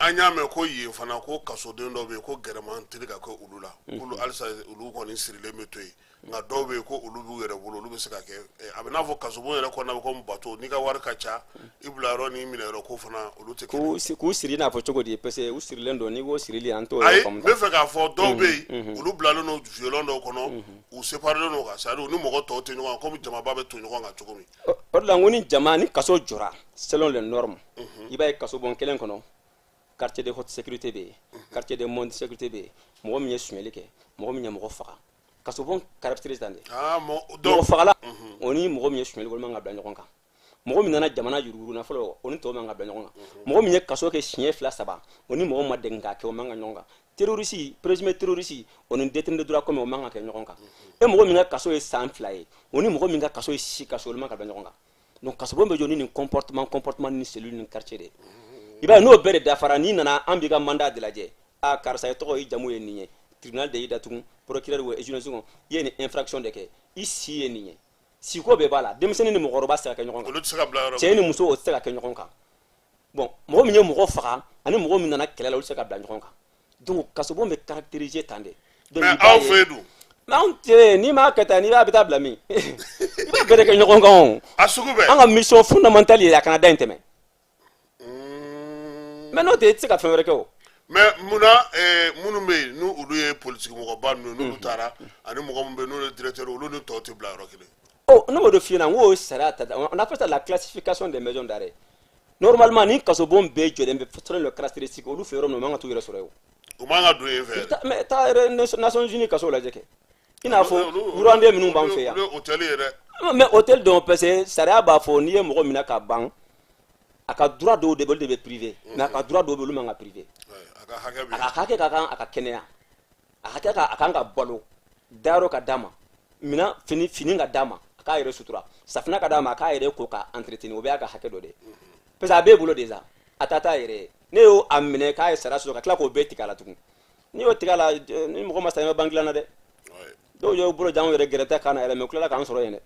An y'a mɛn ko yen fana, ko kasoden dɔw bɛ yen ko gɛrɛman teli ka kɛ olu la, k'olu halisa olu kɔni sirilen bɛ to yen, nka dɔw bɛ yen ko olu b'u yɛrɛ bolo, olu bɛ se ka kɛ a bɛ n'a fɔ kasobon yɛrɛ kɔnɔna bɛ komi bateau, n'i ka wari ka ca, i bila yɔrɔ n'i minɛ yɔrɔ ko fana olu tɛ kelen. K'u siri i n'a fɔ cogo di? Parce que u sirilen don, n'i ko sirili, an t'o Ayi, yɔrɔ faamu. n bɛ fɛ k'a fɔ dɔw bɛ yen, olu bilalen don violon dɔw kɔnɔ, u séparelen don kan, c'est à dire u ni mɔgɔ tɔw tɛ ɲɔgɔn kan komi jamaba bɛ to ɲɔgɔn kan cogo min. O de la n ko ni jama ni kaso jɔra selon les normes, i b'a ye kasobon kelen kɔnɔ, quartier de haute sécurité bɛ yen, quartier de moyenne sécurité bɛ yen, mɔgɔ min ye sonyɛli kɛ, mɔgɔ min ye mɔgɔ faga, kasobon caractérise tan de. Ah, mɔ Mɔgɔ donc fagala, o ni mɔgɔ min ye sonyɛli kɛ, olu man ka bila ɲɔgɔn kan. Mɔgɔ min nana jamana yuruguyurugu nafolo, o ni tɔw man ka bila ɲɔgɔn kan. Mɔgɔ min ye kaso kɛ siɲɛ fila saba, o ni mɔgɔ ma degeli k'a kɛ, o man ka ɲɔgɔn kan. Terroriste, présumé terroriste, o ni détenu de droit commun, o man ka kɛ ɲɔgɔn kan. E mɔgɔ min ka kaso ye san 2 ye, o ni mɔgɔ min ka kaso ye si kaso, olu man ka bila ɲɔgɔn kan. Donc kasobon bɛ jɔ ni nin comportement ni cellule ni quartier de ye. I b'a ye, n'o bɛɛ de dafara, n'i nana, an b'i ka mandat de lajɛ. A karisa, i tɔgɔ, i jamu ye nin ye, tribunal de y'i datugu, procureur ou journaliste, i ye nin infraction de kɛ, i si ye nin ye. Siko bɛɛ b'a la, denmisɛnnin ni mɔgɔkɔrɔba tɛ se ka kɛ ɲɔgɔn kan. Olu tɛ se ka bila yɔrɔ. Cɛ ni muso, o tɛ se ka kɛ ɲɔgɔn kan. Bon, mɔgɔ min ye mɔgɔ faga ani mɔgɔ min nana kɛlɛ la, olu tɛ se ka bila ɲɔgɔn kan. Donc kasobon bɛ caractériser tan de. Donc Mais i b'a aw ye fɛ yen dun? Mais anw tɛ, n'i m'a kɛ tan, n'i b'a bɛ taa bila min, i b'a bɛɛ de kɛ ɲɔgɔn kan o. A sugu bɛɛ. An ka mission fondamentale ye a kana da in tɛmɛ. Mais n'o tɛ, i tɛ se ka fɛn wɛrɛ kɛ o. Mais munna minnu bɛ yen n'u olu ye politique mɔgɔba ninnu ye, n'olu taara, ani mɔgɔ min bɛ yen n'olu ye directeur, olu ni tɔw tɛ bila yɔrɔ kelen? Oh, ne b'o de f'i ɲɛna, n k'o sariya ta, on appelle ça la classification des maisons d'arrêt. Normalement, ni kasobon bɛɛ jɔlen bɛ selon le caractéristique, olu fɛ yɔrɔ min na, o man kan t'u yɛrɛ sɔrɔ yen o. U man ka don yen fɛ. Mais taa yɛrɛ Nations Unies kaso lajɛ kɛ, i n'a fɔ Rwandais minnu b'an fɛ yan. Olu ye hôtel ye dɛ. Mais hôtel dɔn, parce que sariya b'a fɔ n'i ye mɔgɔ minɛ ka ban, a ka droit dɔw de bɛ, olu de bɛ privé, mais a ka droit dɔw bɛ, olu man ka privé. A ka hakɛ bɛ A ka hakɛ ka kan, a ka kɛnɛya, a hakɛ ka, a kan ka balo, dayɔrɔ ka d'a ma, minɛn fini ka d'a ma, a A k'a yɛrɛ sutura, safinɛ ka d'a ma, a k'a yɛrɛ ko k'a entretenir. O bɛɛ y'a ka hakɛ dɔ de ye, parce que a b'e bolo déjà, a ta t'a yɛrɛ ye. Ne y'o a minɛ k'a ye sara sɔrɔ ka tila k'o bɛɛ tigɛ a la tugun. N'i y'o tigɛ a la, ni mɔgɔ ma sa, i ma ban dilan na dɛ. Dɔw y'o bolo jan yɛrɛ gɛrɛ tɛ kan na yɛrɛ, mais u tilala k'an sɔrɔ yen dɛ.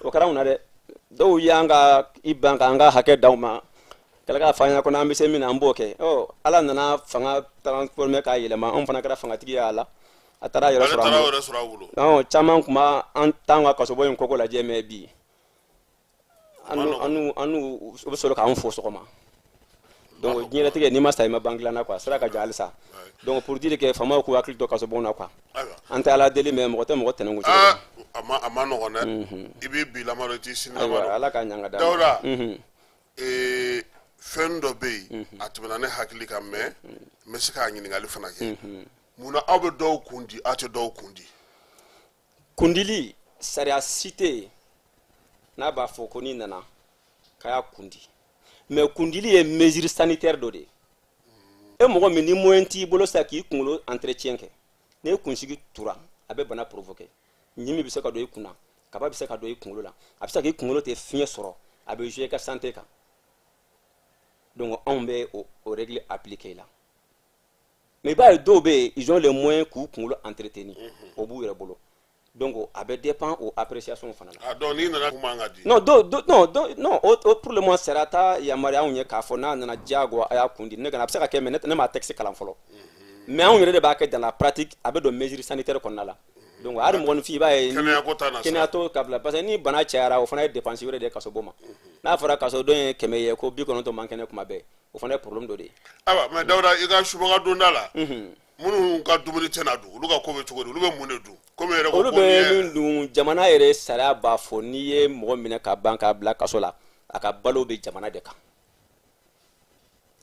O kɛra anw na dɛ. Dɔw y'an ka i ban k'an ka hakɛ d'aw ma, kɛlɛ k'a fɔ an ɲɛna ko n'an bɛ se min na, an b'o kɛ. Ɔ, Ala nana fanga transformer k'a yɛlɛma, anw fana kɛra fangatigi ye a la. A taara yɛrɛ sɔrɔ an bolo. Caman tun b'an t'an ka kasobon in koko lajɛ, mais bi an n'u u bɛ sɔrɔ k'an fo sɔgɔma. Donc diɲɛlatigɛ, n'i ma sa, i ma ban dilan na quoi. Sira ka jan halisa. Donc pour dire que faamaw k'u hakili to kasobon na quoi. An tɛ Ala deli, mais mɔgɔ tɛ mɔgɔ tɛnɛn ko cogo. A ma nɔgɔn dɛ. I b'i bi lamɔ, i t'i sini lamɔ. Ayiwa, Ala k'a ɲan ka d'a ma. Dawuda, fɛn dɔ bɛ yen, a tɛmɛna ne hakili kan, mais n bɛ se k'a ɲininkali fana kɛ. Munna aw bɛ dɔw kun di, aw tɛ dɔw kun di? Kundili, sariya si tɛ yen n'a b'a fɔ ko n'i nana k'a y'a kundi, mais kundili ye mesure sanitaire dɔ de ye. E mɔgɔ min ni moyen t'i bolo sisan k'i kunkolo entretien kɛ, n'e kunsigi tura, a bɛ bana provoquer. Ɲimi bɛ se ka don i kunna, kaba bɛ se ka don i kunkolo la, a bɛ se k'i kunkolo tɛ fiɲɛ sɔrɔ, a bɛ jouer i ka santé kan. Donc anw bɛ o règle appliquer la. Mais i b'a ye, dɔw bɛ yen, ils ont les moyens k'u kunkolo entretenir, o b'u yɛrɛ bolo. Donc a bɛ dépend o appréciation fana la. Ah, donc n'i nana, kun man ka di? Non, dɔw, non, non, o pour le moment sariya t'a yamaruya anw ye k'a fɔ n'a nana diyagoya a y'a kun di. Ne kana, a bɛ se ka kɛ, mais ne m'a texte kalan fɔlɔ. Mais anw yɛrɛ de b'a kɛ dans la pratique, a bɛ don mesure sanitaire kɔnɔna la. Donc hali mɔgɔninfin, i b'a ye. Kɛnɛya ko t'a na. Kɛnɛya t'o ka bila, parce que ni bana cayara, o fana ye dépense wɛrɛ de ye kasobon ma. N'a fɔra kasoden ye 100 ye, ko 90 man kɛnɛ kuma bɛɛ, o fana ye problème dɔ de ye. Ayiwa, mais Dawuda, i ka subaga donda la, minnu ka dumuni tɛna dun, olu ka ko bɛ cogo di? Olu bɛ mun de dun? Komi yɛrɛ ko olu bɛ min dun, jamana yɛrɛ sariya b'a fɔ n'i ye mɔgɔ minɛ ka ban k'a bila kaso la, a ka balo bɛ jamana de kan.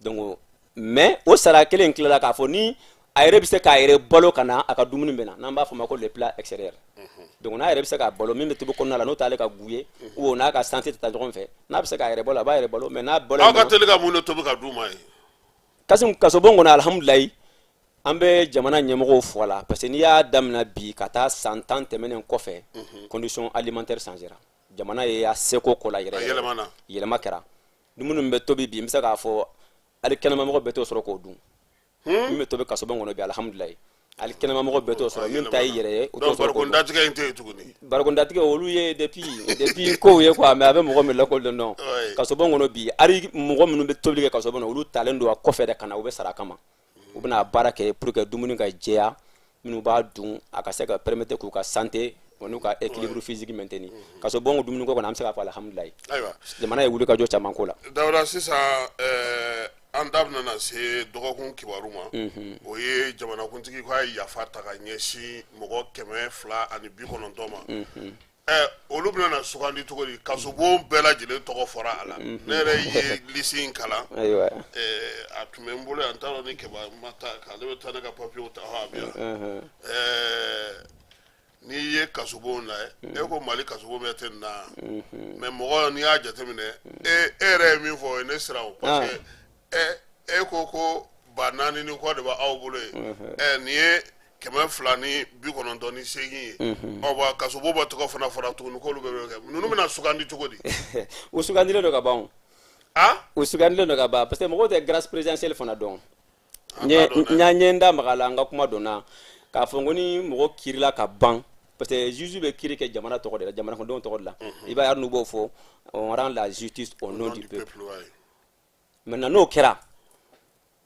Donc mais o sariya kelen tilala k'a fɔ ni a yɛrɛ bɛ se k'a yɛrɛ balo ka na, a ka dumuni bɛ na, n'an b'a fɔ o ma ko le plat extérieur. Donc n'a yɛrɛ bɛ se k'a balo, min bɛ tobi kɔnɔna la, n'o t'ale ka goût ye ou n'a ka santé tɛ taa ɲɔgɔn fɛ, n'a bɛ se k'a yɛrɛ balo, a b'a yɛrɛ balo. Mais n'a balo Aw ka teli ka mun de tobi ka d'u ma ye? Kasim, kasobon kɔnɔ, alihamudulilayi, an bɛ jamana ɲɛmɔgɔw fo a la, parce que n'i y'a daminɛ bi ka taa san 10 tɛmɛnen kɔfɛ, condition alimentaire changera. Jamana ye a seko ko la yɛrɛ. Yɛlɛmana. Yɛlɛma kɛra. Dumuni min bɛ tobi bi, n bɛ se k'a fɔ hali kɛnɛmamɔgɔ bɛɛ t'o sɔrɔ k'o dun. Min bɛ tobi kasobon kɔnɔ bi, alihamudulilayi, hali kɛnɛmamɔgɔ bɛɛ t'o sɔrɔ. Min ta y'i yɛrɛ ye, o t'o sɔrɔ k'o dun. Datigɛ in tɛ yen tuguni. Barikondatigɛ, olu ye depuis kow ye quoi, mais a bɛ mɔgɔ min lakodɔn dɔn. Kasobon kɔnɔ bi, hali mɔgɔ minnu bɛ tobili kɛ kasobon kɔnɔ, olu talen don a kɔfɛ de ka na, u bɛ sara a kama. U bɛna baara kɛ pour que dumuni ka jɛya, minnu b'a dun, a ka se ka permettre k'u ka santé o n'u ka équilibre physique maintenir. Kasobon dumuni ko kɔnɔ, an bɛ se k'a fɔ alihamudulilayi, jamana ye wuli ka jɔ caman ko la. Dawuda, sisan an da bɛna se dɔgɔkun kibaru ma. O ye jamanakuntigi k'a ye yafa ta ka ɲɛsin mɔgɔ 290 ma. Olu bɛna na sugandi cogo di? Kasobon bɛɛ lajɛlen tɔgɔ fɔra a la. Ne yɛrɛ ye liste in kalan. A tun bɛ n bolo yan, n t'a dɔn ni Kɛba ma taa k'ale bɛ taa ne ka papiyew ta. A bɛ yan. N'i ye kasobon lajɛ, e ko Mali kasobon bɛɛ tɛ nin na, mais mɔgɔ, n'i y'a jateminɛ, e yɛrɛ ye min fɔ, o ye ne siran o, parce que e ko 4000 ni kɔ de b'aw bolo yen. Nin ye 298 ye. Ɔ wa kasobon bɔ tɔgɔ fana fɔra tuguni k'olu bɛɛ bɛ kɛ. Ninnu bɛna sugandi cogo di? U sugandilen don ka ban o. U sugandilen don ka ban, parce que mɔgɔw tɛ grâce présidentielle fana dɔn. N ye n da maga a la n ka kuma donna k'a fɔ ko ni mɔgɔ kiirila ka ban, parce que juge bɛ kiiri kɛ jamana tɔgɔ de la, jamana kɔnɔdenw tɔgɔ de la. I b'a ye, hali n'u b'o fɔ, on rend la justice au nom du peuple. Maintenant n'o kɛra,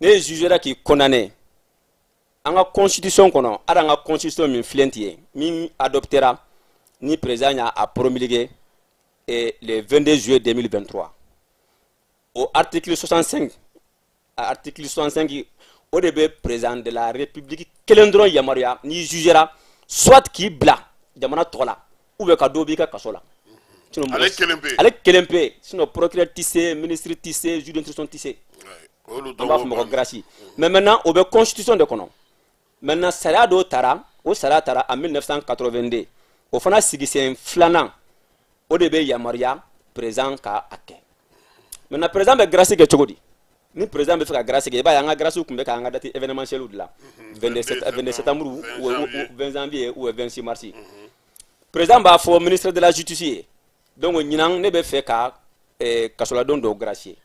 ne jugera k'i condamné, an ka constitution kɔnɔ, hali an ka constitution min filɛ nin ye, min adoptera ni président y'a promulgué le 22 juillet 2023, o article 65, article 65, o de bɛ président de la République kelen dɔrɔn yamaruya, n'i jugera, soit k'i bila jamana tɔgɔ la, ou bien ka dɔ b'i ka kaso la. Ale kelen pe. Ale kelen pe. Sinon procureur tɛ se, ministre tɛ se, juge d'instruction tɛ se. An b'a fɔ ma ko grâce. Mais maintenant o bɛ constitution de kɔnɔ. Maintenant sariya dɔw tara, o sariya tara en 1982, o fana sigisen filanan, o de bɛ yamaruya président ka a kɛ. Maintenant président bɛ grâce kɛ cogo di? Ni président bɛ fɛ ka grâce kɛ, i b'a ye, an ka grâce tun bɛ k'an ka date événementielle de la, 22 septembre ou 20 janvier ou 26 mars. Président b'a fɔ ministre de la Justice ye: donc ɲinan, ne bɛ fɛ ka kasoladenw dɔw gracier.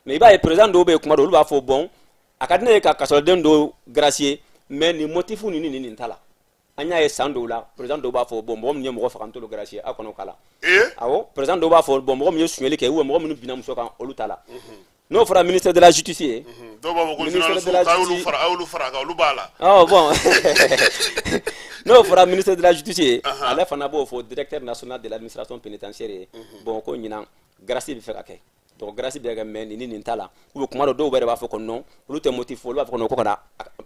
Mais i b'a ye, président dɔw bɛ yen, kuma dɔw, olu b'a fɔ: bon, a ka di ne ye ka kasoladen dɔw gracier, mais nin motif ni nin nin t'a la. An y'a ye san dɔw la, président dɔw b'a fɔ: bon, mɔgɔ min ye mɔgɔ faga, n t'olu gracier, aw kana o k'a la. Awɔ, président dɔw b'a fɔ: bon, mɔgɔ min ye sonyɛli kɛ ou bien mɔgɔ minnu binna muso kan, olu t'a la. N'o fɔra ministre de la Justice ye, Dɔw b'a fɔ ko ministre de la journaliste k'a y'olu Justice fara, a y'olu fara a kan, olu b'a la. Oh bon, n'o fɔra ministre de la Justice ye, ale fana b'o fɔ directeur national de l'Administration pénitentiaire ye: bon, ko ɲinan, grâce bɛ fɛ ka kɛ, donc grâce bɛ kɛ, mais nin ni nin t'a la. Ou bien kuma dɔ, dɔw yɛrɛ b'a fɔ ko non, olu tɛ motif fɔ, olu b'a fɔ ko non, ko kana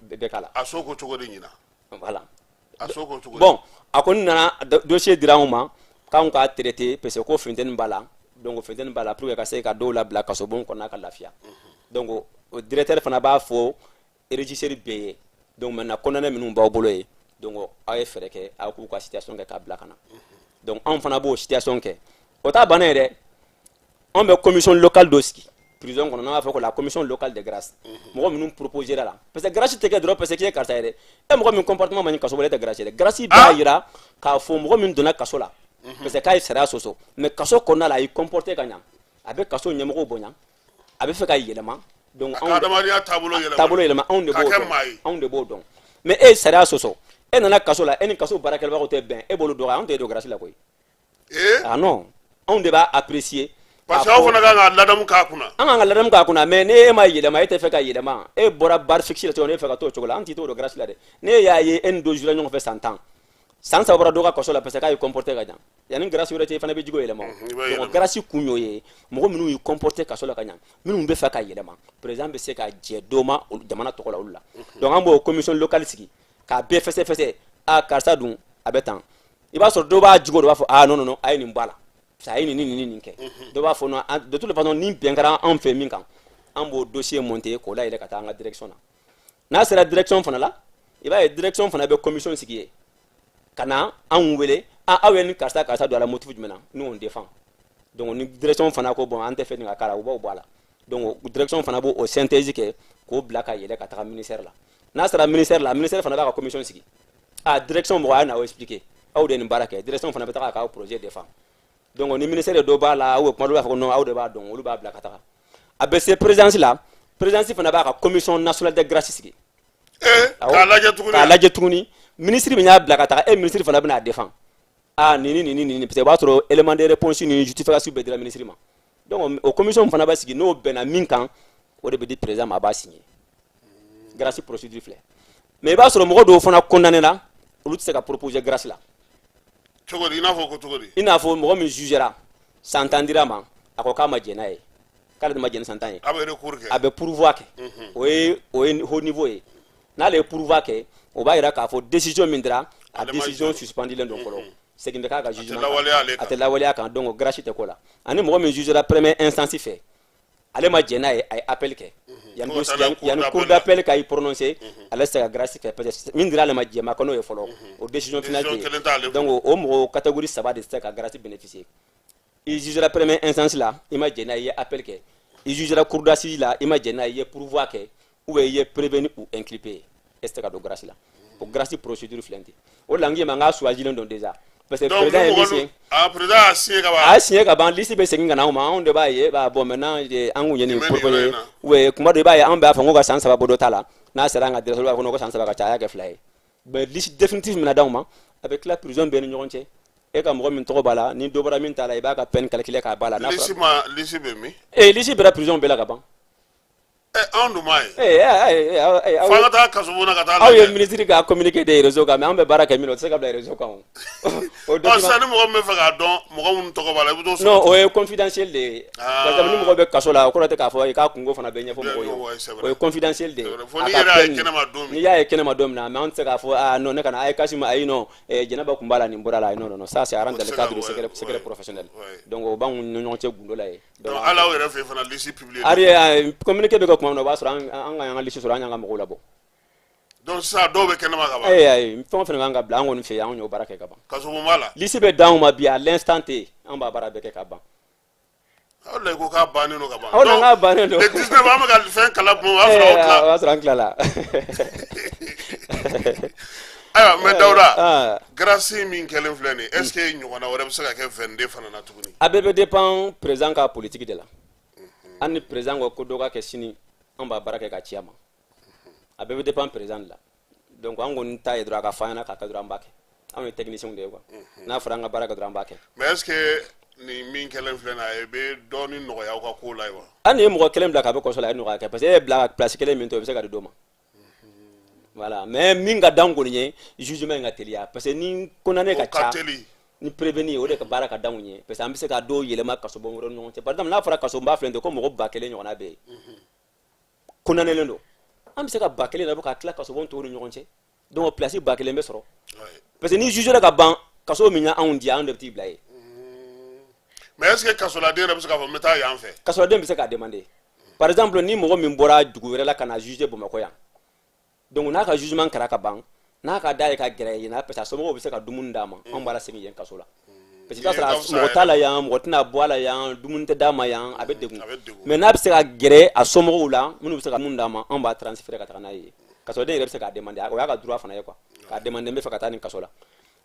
bɛɛ k'a la. A so ko cogo di ɲinan? Voilà. A so ko cogo di? Bon, a kɔni nana, dossier dira anw ma k'anw k'a traiter, parce que ko funteni b'a la. Donc funteni b'a la pour que ka se ka dɔw labila kasobon kɔnɔna ka lafiya. Donc o directeur fana b'a fɔ régisseur bɛɛ ye: donc maintenant, condamné minnu b'aw bolo ye, donc aw ye fɛɛrɛ kɛ, aw k'u ka situation kɛ k'a bila ka na. Donc anw fana b'o situation kɛ. O t'a bannen ye dɛ. Anw bɛ commission locale dɔ sigi prison kɔnɔ, n'an b'a fɔ ko la commission locale de grâce. Mɔgɔ minnu proposé la, parce que grâce tɛ kɛ dɔrɔn parce que k'i ye karisa ye dɛ. E mɔgɔ min comportement man ɲi kaso bolo, e tɛ grâce ye dɛ. Grâce b'a yira k'a fɔ mɔgɔ min donna kaso la parce que k'a ye sariya sɔsɔ, mais kaso kɔnɔna la, a y'i comporté ka ɲa, a bɛ kaso ɲɛmɔgɔw bonya, a bɛ fɛ ka yɛlɛma. Donc A ka adamadenya taabolo yɛlɛma. Taabolo yɛlɛma, anw de K'a b'o kɛ dɔn. maa ye. Anw de b'o dɔn. Mais e ye sariya sɔsɔ, e nana kaso la, e ni kaso baarakɛlabagaw tɛ bɛn, e b'olu dɔgɔya, anw tɛ don grâce la koyi. Ah non, anw de b'a apprécier. Parce que aw fana kan ka ladamu k'a kunna. An kan ka ladamu k'a kunna, mais ni e ma yɛlɛma, e tɛ fɛ ka yɛlɛma, e bɔra barre fixe la cogo min, e fɛ ka t'o cogo la, an t'i t'o don grâce la dɛ. Ne y'a ye, e ni dɔ jura ɲɔgɔn fɛ san 10, san 3 bɔra dɔ ka kaso la parce que k'a y'i comporté ka ɲa, yanni grâce wɛrɛ cɛ, i fana bɛ jogo yɛlɛma o. I b'a yɛlɛma. Donc grâce kun y'o ye: mɔgɔ minnu y'u comporté kaso la ka ɲa, minnu bɛ fɛ ka yɛlɛma, président bɛ se ka jɛ dɔ ma jamana tɔgɔ la, olu la. Donc an b'o commission locale sigi k'a bɛɛ fɛsɛ-fɛsɛ. A karisa dun, a bɛ tan. I b'a sɔrɔ dɔw b'a jogo dɔ b'a fɔ: ah non non non, a ye nin bɔ a la, parce que a ye nin ni nin ni nin kɛ. Dɔw b'a fɔ non. De toute façon, ni bɛn kɛra anw fɛ min kan, an b'o dossier monter k'o layɛlɛ ka taa an ka direction na. N'a sera direction fana la, i b'a ye, direction fana bɛ commission sigi yen ka na anw wele: ah, aw ye ni karisa karisa don a la, motif jumɛn na? Nous, on défend. Donc ni direction fana ko: bon, an tɛ fɛ nin ka k'a la, u b'o bɔ a la. Donc direction fana b'o o synthèse kɛ k'o bila ka yɛlɛ ka taga ministère la. N'a sera ministère la, ministère fana b'a ka commission sigi. Ah, direction mɔgɔ, a ye na o expliquer, aw de ye nin baara kɛ. Direction fana bɛ taga k'aw projet défend. Donc ni ministère de dɔ b'a la, ou kuma dɔw b'a fɔ ko non, aw de b'a dɔn, olu b'a bila ka taga. A bɛ se présidence la, présidence fana b'a ka commission nationale de grâce sigi. Awɔ. K'a lajɛ tuguni. K'a lajɛ tuguni. Ministre min y'a bila ka taga, e ministre fana bɛna a défend: ah, nin ni nin ni nin, parce que o b'a sɔrɔ élément de réponse ni justification bɛɛ dira ministre ma. Donc o commission fana bɛ sigi, n'o bɛnna min kan, o de bɛ di président ma, a b'a signer. Grâce procédure filɛ. Mais i b'a sɔrɔ mɔgɔ dɔw fana condamné la, olu tɛ se ka proposer grâce la. Cogo di? I n'a fɔ ko cogo di? I n'a fɔ mɔgɔ min jugera, san 10 dira ma, a ko k'a ma jɛn n'a ye, k'ale de ma jɛn ni san 10 ye. A bɛ recours kɛ. A bɛ pourvoi kɛ. O ye haut niveau ye. N'ale ye pourvoi kɛ, o b'a yira k'a fɔ décision min dira, a Ale ma décision jɛn. suspendulen don fɔlɔ, segin bɛ k'a ka jugement kan. Lawaleya ale A kan. tɛ lawaleya kan. Donc grâce tɛ k'o la. Ani mɔgɔ min jugera première instance fɛ, ale ma jɛn n'a ye, a ye appel kɛ, yanni Fo ka taa n'a ye cour yanni cour d'appel la. d'appel ka i prononcer, ale tɛ se ka grâce kɛ parce que min dira ale ma, jɛn ma kɛ n'o ye fɔlɔ, o décision finale Décision tɛ kelen t'ale yen. bolo. Donc o mɔgɔ catégorie saba de tɛ se ka grâce bénéficier: i jugera première instance la, i ma jɛn n'a ye, i ye appel kɛ; i jugera cour d'assises la, i ma jɛn n'a ye, i ye pourvoi kɛ; ou bien i ye prévenu ou inculpé, e tɛ se ka don grâce la. O grâce procédure filɛ nin ye. O de la n k'i ma n k'a choisilen don déjà, parce que Donc président ni ye min mɔgɔ signé dun, ah, président y'a signé ka a ban. y'a signé ka ban, liste bɛ segin ka na anw ma, anw de b'a ye ba: bon, maintenant, an kun ye nin Nin bɛ nin yɔrɔ proposé. in na. Ouais, kuma dɔ, i b'a ye, an b'a fɔ n ko ka san 3 bɔ dɔ ta la. N'a sera an ka direction, b'a fɔ ko san 3 ka ca, a y'a kɛ 2 ye. Mais liste définitive min na d'anw ma, a bɛ tila prison bɛɛ ni ɲɔgɔn cɛ. E ka mɔgɔ min tɔgɔ b'a la, ni dɔ bɔra min ta la, i b'a ka peine calculer k'a b'a la. N'a Liste fɔra ma, liste bɛ min? Ee, liste bɛra prison bɛɛ la ka ban. Anw dun m'a ye. Ee ee ee, Fo an ka taa kasobon na ka taa aw ye lajɛ. Ministre ka communiqué de réseau kan, mais an bɛ baara kɛ min na, o tɛ se ka bila réseau kan. O o Ɔ, document sisan ni mɔgɔ min bɛ fɛ k'a dɔn mɔgɔ minnu tɔgɔ b'a la, i bɛ t'o sɔrɔ. Non, o ye confidentiel de ye. Ah. Par exemple, ni mɔgɔ bɛ kaso la, o kɔrɔ tɛ k'a fɔ i k'a kungo fana bɛ ɲɛfɔ mɔgɔw ye. Ouais, c'est vrai. O ye confidentiel de ye. C'est vrai. Fo A n'i ka yɛrɛ y'a ye peine, kɛnɛma don min. N'i y'a ye kɛnɛma don min na, mais an tɛ se k'a fɔ: ah non, ne kana a ye Kassim, ayi non, Jɛnɛba kun b'a la, nin bɔra la, non non non, ça c'est rentre dans tɛ le se cadre ka du secret, secret professionnel. Donc o b'anw ni ɲɔgɔn cɛ gundo la ye. Donc hali aw yɛrɛ fɛ yen fana, liste publiée. Ari communiqué bɛ kɛ tuma min na, o b'a sɔrɔ an ka an ka liste sɔrɔ, an y'an ka mɔgɔw labɔ. Donc sisan dɔw bɛ kɛnɛma ka ban. Ayi ayi, fɛn o fɛn kan ka bila an kɔni fɛ yen, anw y'o baara kɛ ka ban. Kasobon b'a la. Liste bɛ d'anw ma bi, à l'instant T, an b'a baara bɛɛ kɛ ka ban. Aw de ko k'a bannen don ka ban. Aw de k'a bannen don. Le 19, an bɛ ka fɛn kala tuma, o y'a sɔrɔ aw o tila. y'a sɔrɔ an tilala. Ayiwa, mais Dawuda, grâce min kɛlen filɛ nin, est ce que ɲɔgɔnna wɛrɛ bɛ se ka kɛ 22 fana na tuguni? A bɛɛ bɛ dépend président ka politique de la. Hali ni président ko ko dɔ ka kɛ sini, an b'a baara kɛ ka ci a ma. A bɛɛ bɛ dépend président de la. Donc an kɔni ta ye dɔrɔn, a ka fɔ an ɲɛna k'a kɛ dɔrɔn, an b'a kɛ. Anw ye technicien de ye quoi. N'a fɔra an ka baara kɛ dɔrɔn, an b'a kɛ. Mais est ce que nin min kɛlen filɛ nin ye, a bɛ dɔɔnin nɔgɔya aw ka ko la ye wa? Hali ni ye mɔgɔ kelen bila ka bɔ kaso la, a ye nɔgɔya kɛ, parce que e ye bila ka place kelen min to, i bɛ se ka di dɔ ma. Voilà. Mais min ka d'anw kɔni ye, jugement in ka teliya, parce que ni condamné ka ca ni prévenu, o de ka baara ka d'anw ye, parce que an bɛ se ka dɔw yɛlɛma kasobon wɛrɛ ni ɲɔgɔn cɛ. Par exemple, n'a fɔra kasobonba filɛ nin ye ko mɔgɔ 1000 ɲɔgɔnna bɛ yen condamné len don, an bɛ se ka 1000 labɔ ka tila kasobon tɔw ni ɲɔgɔn cɛ. Donc place 1000 bɛ sɔrɔ, parce que ni jugé ka ban, kaso min y'anw di, anw de bɛ t'i bila yen. Mais est ce que kasoladen yɛrɛ bɛ se k'a fɔ n bɛ taa yan fɛ? Kasoladen bɛ se k'a demander. Par exemple, ni mɔgɔ min bɔra dugu wɛrɛ la ka na juger Bamakɔ yan, donc n'a ka jugement kɛra ka ban, n'a ka da ye ka gɛrɛ yen, parce que a somɔgɔw bɛ se ka dumuni d'a ma, anw b'a lasegin yen kaso la, parce que i b'a sɔrɔ mɔgɔ t'a la yan, mɔgɔ tɛna bɔ a la yan, dumuni tɛ d'a ma yan, a bɛ degun. Mais n'a bɛ se ka gɛrɛ a somɔgɔw la, minnu bɛ se ka dumuni d'a ma, anw b'a transférer ka taga n'a ye. Kasoden yɛrɛ bɛ se k'a demander, o y'a ka droit fana ye quoi, k'a demander n bɛ fɛ ka taa nin kaso la.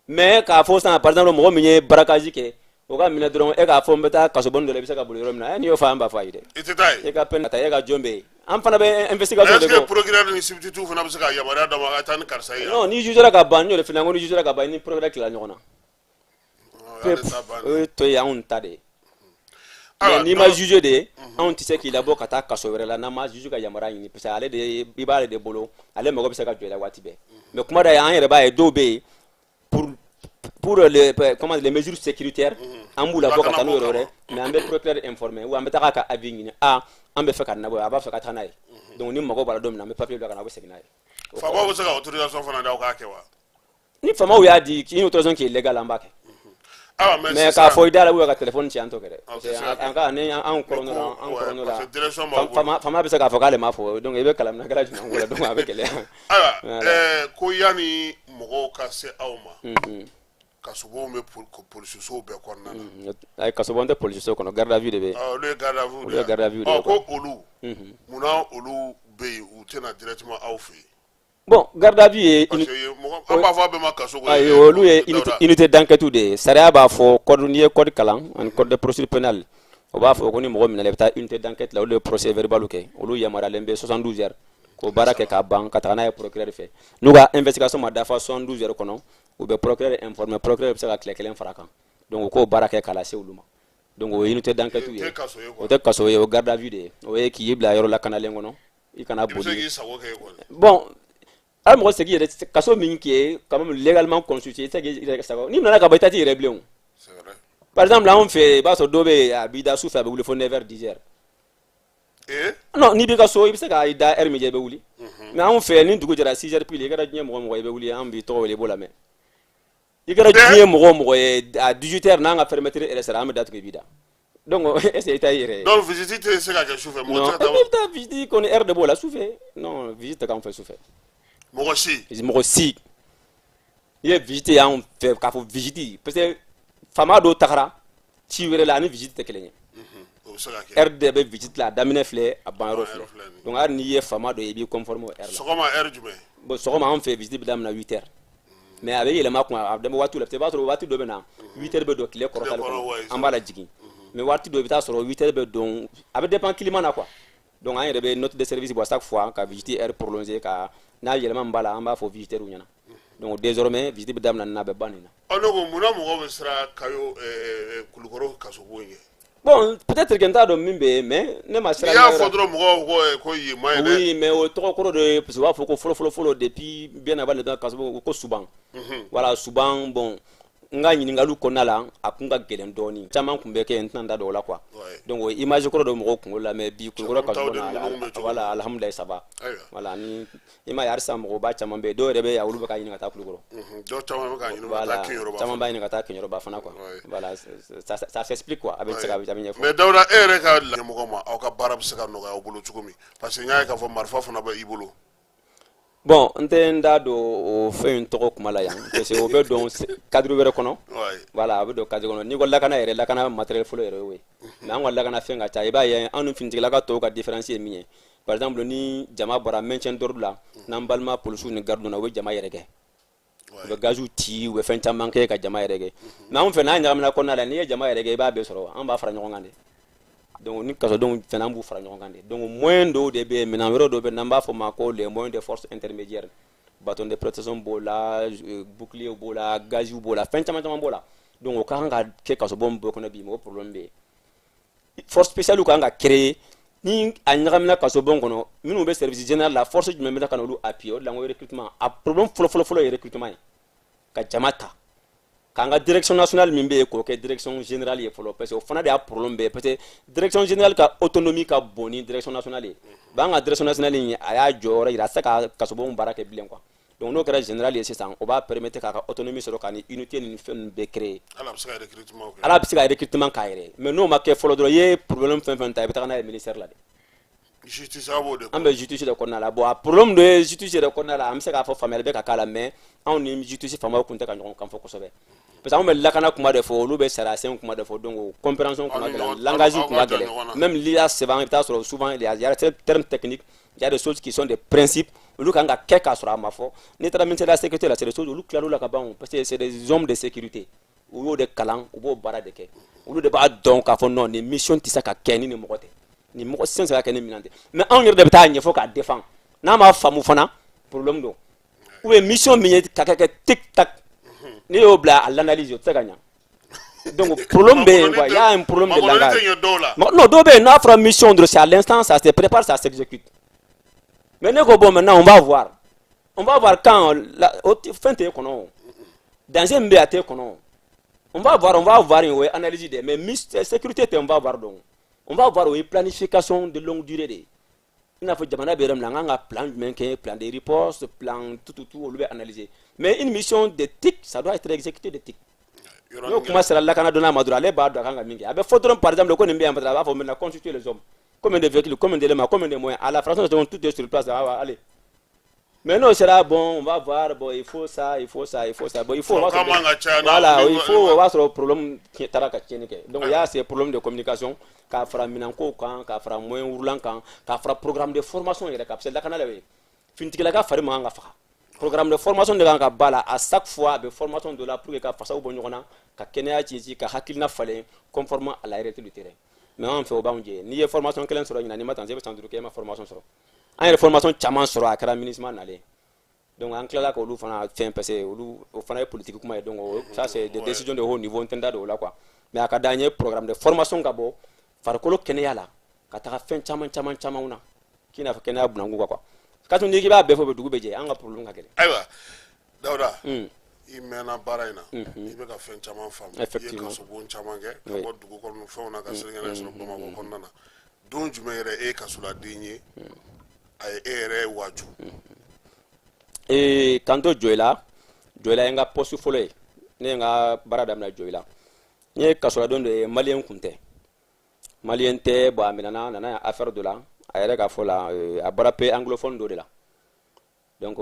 Mais k'a fɔ sisan, par exemple, mɔgɔ min ye braquage kɛ, o ka minɛ dɔrɔn, e k'a fɔ n bɛ taa kasobon dɔ la, i bɛ se ka boli yɔrɔ min na, n'i y'o fɔ, an b'a fɔ ayi dɛ. I tɛ taa yen. E ka peine ta, e ka jɔn bɛ yen, an fana bɛ investigation de kɛ. Est-ce que procureur ni substitut fana bɛ se ka yamaruya d'a ma ka taa ni karisa ye? Non, ni jugera ka ban, n y'o de f'i ɲɛna, ko ni jugera ka ban, i ni procureur tilala ɲɔgɔn na. O ye to ye, anw ta de ye. Mais n'i ma juge de, anw tɛ se k'i labɔ ka taa kaso wɛrɛ la n'an ma juge ka yamaruya ɲini, parce que ale de, i b'ale de bolo, ale mago bɛ se ka jɔ i la waati bɛɛ. Mais kuma dɔ ye, an yɛrɛ b'a ye, dɔw bɛ yen, pour les, comment, les mesures sécuritaires, an b'u labɔ ka taa n'u yɔrɔ wɛrɛ, mais an bɛ procureur informer ou an bɛ taga ka avis ɲini. A an bɛ fɛ ka nabɔ, a b'a fɛ ka taa n'a ye. Donc ni mago b'a la don min na, an bɛ papier bila ka na, a bɛ segin n'a ye. Faamaw bɛ se ka autorisation fana di aw k'a kɛ wa? Ni faamaw y'a di, une autorisation qui est légale, an b'a kɛ. Mais k'a fɔ i da la ou ka téléphone ci, an t'o kɛ dɛ, parce que an ka ni anw kɔrɔnɔ la, an kɔrɔnɔ la, faama bɛ se k'a fɔ k'ale m'a fɔ. Donc i bɛ kalamina jumɛn ko la? Donc a bɛ gɛlɛya. Ayiwa, ko yanni mɔgɔw ka se aw ma, kasobonw bɛ polisisow bɛɛ kɔnɔna na. Ayi, kasobon tɛ polisiso kɔnɔ, garde à vue de bɛ yen. Olu ye garde à vue. Olu ye garde à vue de ye. Ko olu, munna olu bɛ yen, u tɛna directement aw fɛ yen? Bon, garde à vue ye. Parce que mɔgɔ an b'a fɔ a bɛɛ ma kaso ko. Ayi, olu ye unité d'enquête de ye. Sariya b'a fɔ, code, n'i ye code kalan ani code de procédure pénale, o b'a fɔ ko ni mɔgɔ minɛna, i bɛ taa unité d'enquête la. Olu ye procès verbal kɛ, olu yamaruyalen bɛ 72 heures k'o baara kɛ k'a ban ka taga n'a ye procureur fɛ. N'u ka investigation ma dafa 72 heures kɔnɔ, u bɛ procureur informer, procureur bɛ se ka tile kelen fara a kan. Donc u k'o baara kɛ k'a lase olu ma. Donc o ye unité d'enquête ye, o tɛ kaso ye, o garde à vue de ye. O ye k'i bila yɔrɔ lakanalen kɔnɔ, i kana boli. Bon, hali mɔgɔ segin yɛrɛ kaso min qui est quand même légalement constitué, i tɛ se k'i yɛrɛ sago. N'i nana ka bɔ, i ta t'i yɛrɛ bilen o. Par exemple, anw fɛ, i b'a sɔrɔ dɔw bɛ yen, a b'i da su fɛ, a bɛ wuli fo 9 heures, 10 heures. Non, n'i b'i ka so, i bɛ se k'a da heure min jɛ, i bɛ wuli. Mais anw fɛ, ni dugu jɛra, 6 heures pile, i kɛra diɲɛ mɔgɔ mɔgɔ, i bɛ wuli, an b'i tɔgɔ wele, i b'o lamɛn. I kɛra diɲɛ mɔgɔ o mɔgɔ ye, à 18 heures, n'an ka fermeture heure sera, an bɛ datugu, i b'i da. Donc est ce que i ta i yɛrɛ ye? Donc visite tɛ se ka kɛ sufɛ, mɔgɔ tɛ se ka taa. Non, i bɛ taa visite kɔni, heure de b'o la sufɛ. Non, visite tɛ k'anw fɛ sufɛ. Mɔgɔ si. Mɔgɔ si. N'i ye visite y'anw fɛ, k'a fɔ visite, parce que faama dɔw tagara ci wɛrɛ la, ani visite tɛ kelen ye. Heure de bɛ visite la, a daminɛ filɛ, a ban yɔrɔ filɛ. Donc hali n'i ye faama dɔ ye, i b'i conformer o heure la. Sɔgɔma heure jumɛn? Bon, sɔgɔma anw fɛ, visite bɛ daminɛ 8 heures, mais a bɛ yɛlɛma kun a bɛ waati la, parce que i b'a sɔrɔ waati dɔ bɛ na, 8 heures bɛ don tile kɔrɔtali kɔnɔ, an b'a lajigin. Mais waati dɔ, i bɛ taa sɔrɔ 8 heures bɛ don, a bɛ dépend climat na quoi. Donc an yɛrɛ bɛ note de service bɔ chaque fois ka visite heure prolonger, ka n'a yɛlɛma min b'a la, an b'a fɔ visiteurs ɲɛna. Donc désormais visite bɛ daminɛ nin na, a bɛ ban nin na. Ɔ, ne ko munna mɔgɔw bɛ siran Kayo, Kulukɔrɔ kasobon ɲɛ? Bon, peut-être que n t'a dɔn min bɛ yen, mais ne ma siran. N'i y'a fɔ dɔrɔn, mɔgɔw ko yen man ɲi dɛ. Oui, mais o tɔgɔ kɔrɔ de ye, parce que u b'a fɔ ko fɔlɔ fɔlɔ fɔlɔ, depuis bien avant le temps, kaso ko Suban. Voilà, Suban. Bon, n ka ɲininkaliw kɔnɔna la, a kun ka gɛlɛn dɔɔni, caman kun bɛ kɛ, n tɛna n da don o la quoi. Donc o image kɔrɔ dɔ mɔgɔw kunkolo la, mais bi Kulukɔrɔ kaso na, voilà, alhamdulilayi, ça va. Voilà, ni i ma ye, halisa mɔgɔba caman bɛ yen, dɔw yɛrɛ bɛ yan, olu bɛ ka ɲini ka taa Kulukɔrɔ. Dɔw caman bɛ ka ɲini ka taa Kɛɲɛrɔba. Caman b'a ɲini ka taa Kɛɲɛrɔba fana quoi. Voilà, ça s'explique quoi, a bɛ se ka a bɛ ɲɛfɔ. Mais Dawuda, e yɛrɛ ka ɲɛmɔgɔ ma, aw ka baara bɛ se ka nɔgɔya aw bolo cogo min, parce que n y'a ye k'a fɔ marifa fana bɛ i bolo. Bon, n tɛ n da don o fɛn in tɔgɔ kuma la yan, parce que o bɛ don cadre wɛrɛ kɔnɔ. Voilà, a bɛ don cadre kɔnɔ. N'i ko lakana yɛrɛ, lakana matériel fɔlɔ yɛrɛ y'o ye. Mais an ka lakana fɛn ka ca. I b'a ye, an ni finitigilaka tɔw ka différence ye min ye, par exemple, ni jama bɔra maintien d'ordre la, n'an balima polisiw ni garde na, u bɛ jama yɛrɛ kɛ. U bɛ gaziw ci, u bɛ fɛn caman kɛ ka jama yɛrɛ kɛ. Mais anw fɛ, n'a ɲagamina kɔnɔna la, n'i ye jama yɛrɛ kɛ, i b'a bɛɛ sɔrɔ. An b'a fara ɲɔgɔn kan de. Donc ni kasodenw fɛnɛ, an b'u fara ɲɔgɔn kan de. Donc moyen dɔw de bɛ yen, minɛn wɛrɛ dɔw bɛ yen n'an b'a fɔ ma ko les moyens de force intermédiaire. Bâton de protection b'o la, bouclier b'o la, gaziw b'o la, fɛn caman caman b'o la. Donc o ka kan ka kɛ kasobon bɛɛ kɔnɔ bi. Mɔgɔ problème bɛ yen, force spéciale kan ka créer. Ni a ɲagamina kasobon kɔnɔ, minnu bɛ service général la, force jumɛn bɛ ka na olu appuyer? O de la n ko recrutement, a problème fɔlɔ fɔlɔ fɔlɔ ye recrutement ye, ka jama ta k'an ka direction nationale min bɛ yen, k'o kɛ direction générale ye fɔlɔ, parce que o fana de y'a problème bɛɛ ye, parce que direction générale ka autonomie ka bon ni direction nationale ye. B'an ka direction nationale in, a y'a jɔyɔrɔ yira, a tɛ se ka kasobon baara kɛ bilen quoi. Donc n'o kɛra général ye sisan, o b'a permettre k'a ka autonomie sɔrɔ, ka ni unité ni fɛn ninnu bɛɛ créer. Ala bɛ se ka recrutement kɛ. Ala bɛ se ka recrutement k'a yɛrɛ ye. Mais n'o ma kɛ fɔlɔ dɔrɔn, i ye problème fɛn fɛn ta, i bɛ taga n'a ye ministère la dɛ. Justice a b'o de. An bɛ justice de kɔnɔna la. Bon, a problème dɔ ye justice yɛrɛ kɔnɔna la, an bɛ se k'a fɔ faamuyali bɛ ka k'a la, mais anw ni justice faamaw kun tɛ ka ɲɔgɔn kan fɔ kosɛbɛ, parce que anw bɛ lakana kuma de fɔ, olu bɛ sariya sen kuma de fɔ. Donc compréhension kun ka gɛlɛn, langage kun ka gɛlɛn. Même l'IA sɛbɛn, i bɛ taa sɔrɔ souvent il y a des termes techniques, il y a des choses qui sont des principes, olu kan ka kɛ k'a sɔrɔ a ma fɔ. N'i taara ministère de la Sécurité la, c'est des choses, olu tilal'o la ka ban, parce que c'est des hommes de sécurité, u y'o de kalan, u b'o baara de kɛ. Olu de b'a dɔn k'a fɔ non, nin mission tɛ se ka kɛ ni nin mɔgɔ tɛ, nin mɔgɔ sen se ka kɛ ni minɛn tɛ. Mais anw yɛrɛ de bɛ taa ɲɛfɔ k'a défend. N'a ma faamu fana, problème don. Ou bien mission min ye ka kɛ tic tac, n'i y'o bila à l'analyse, o tɛ se ka ɲa. Donc problème bɛ yen quoi, il y a un problème de langage. Non, dɔw bɛ yen, n'a fɔra mission dɔrɔn, c'est à l'instant, ça se prépare, ça s'exécute. Mais ne ko bon, maintenant on va voir, on va voir quand la o fɛn tɛ e kɔnɔ, o danger min bɛ yen, a t'e kɔnɔ. On va voir, on va voir, o ye analyse de. Mais sécurité tɛ on va voir. Donc on va voir, o ye planification de longue durée de ye. I n'a fɔ jamana bɛ yɔrɔ min na, an kan ka plan jumɛn kɛ, plan de riposte, plan tout tout tout, olu bɛ analyser. Mais une mission de tic, ça doit être exécuté de tic. N'o kuma sera lakana donna ma dɔrɔn, ale b'a dɔn a kan ka min kɛ. A bɛ fɔ dɔrɔn, par exemple, ko nin bɛ yan, a b'a fɔ maintenant constituer les hommes, combien de véhicules, combien d'éléments, combien de moyens. À la fraction de seconde, tout est sur place. Ah, allez. Mais non, sera bon, on va voir, bon, il faut ça, il faut ça, il faut ça. Bon, il faut, on va, voilà, il faut, on va sur problème taara ka tiɲɛni kɛ. Donc il y a ces problèmes de communication, k'a fara minɛnko kan, k'a fara moyen roulant kan, k'a fara programme de formation yɛrɛ kan, parce que lakana la bɛ yen. Finitigila ka fari man kan ka faga. Programme de formation de kan ka ba la. À chaque fois, a bɛ formation dɔ la pour que ka fasaw bɔ ɲɔgɔn na, ka kɛnɛya sinsin, ka hakilina falen conformément à la réalité du terrain. Mais anw fɛ, o b'anw jɛ. N'i ye formation kelen sɔrɔ ɲinan, n'i ma tan, i bɛ san 5 kɛ e ma formation sɔrɔ. An yɛrɛ formation caman sɔrɔ, a kɛra MINUSMA nalen. Donc an tilala k'olu fana fɛn, parce que olu o fana ye politique kuma ye. Donc ça, c'est des décisions de haut niveau, n tɛ n da don o la quoi. Mais a ka d'an ye programme de formation ka bɔ farikolo kɛnɛya la, ka taga fɛn caman caman camanw na, k'i n'a fɔ kɛnɛya bunakun kan quoi. Ka n'i k'i b'a bɛɛ fɔ, bɛ dugu bɛ jɛ, an ka problème ka gɛlɛn. Ayiwa Dawuda, i mɛnna baara in na, i bɛ ka fɛn caman faamu, i ye kasobon caman kɛ, ka bɔ dugu kɔnɔ fɛnw na ka seli sɔrɔ Bamakɔ kɔnɔna na. Don jumɛn yɛrɛ e ye kasoladen ye, a ye e yɛrɛ waaju? Ee, k'an to Joyila, Joyila ye n ka poste fɔlɔ ye. Ne ye n ka baara daminɛ Joyila. N ye kasoladen dɔ ye, maliyɛn kun tɛ, maliyɛn tɛ. Bon, a minɛna, a nana affaire dɔ la, a yɛrɛ ka fɔ la, a bɔra pays anglophone dɔ de la. Donc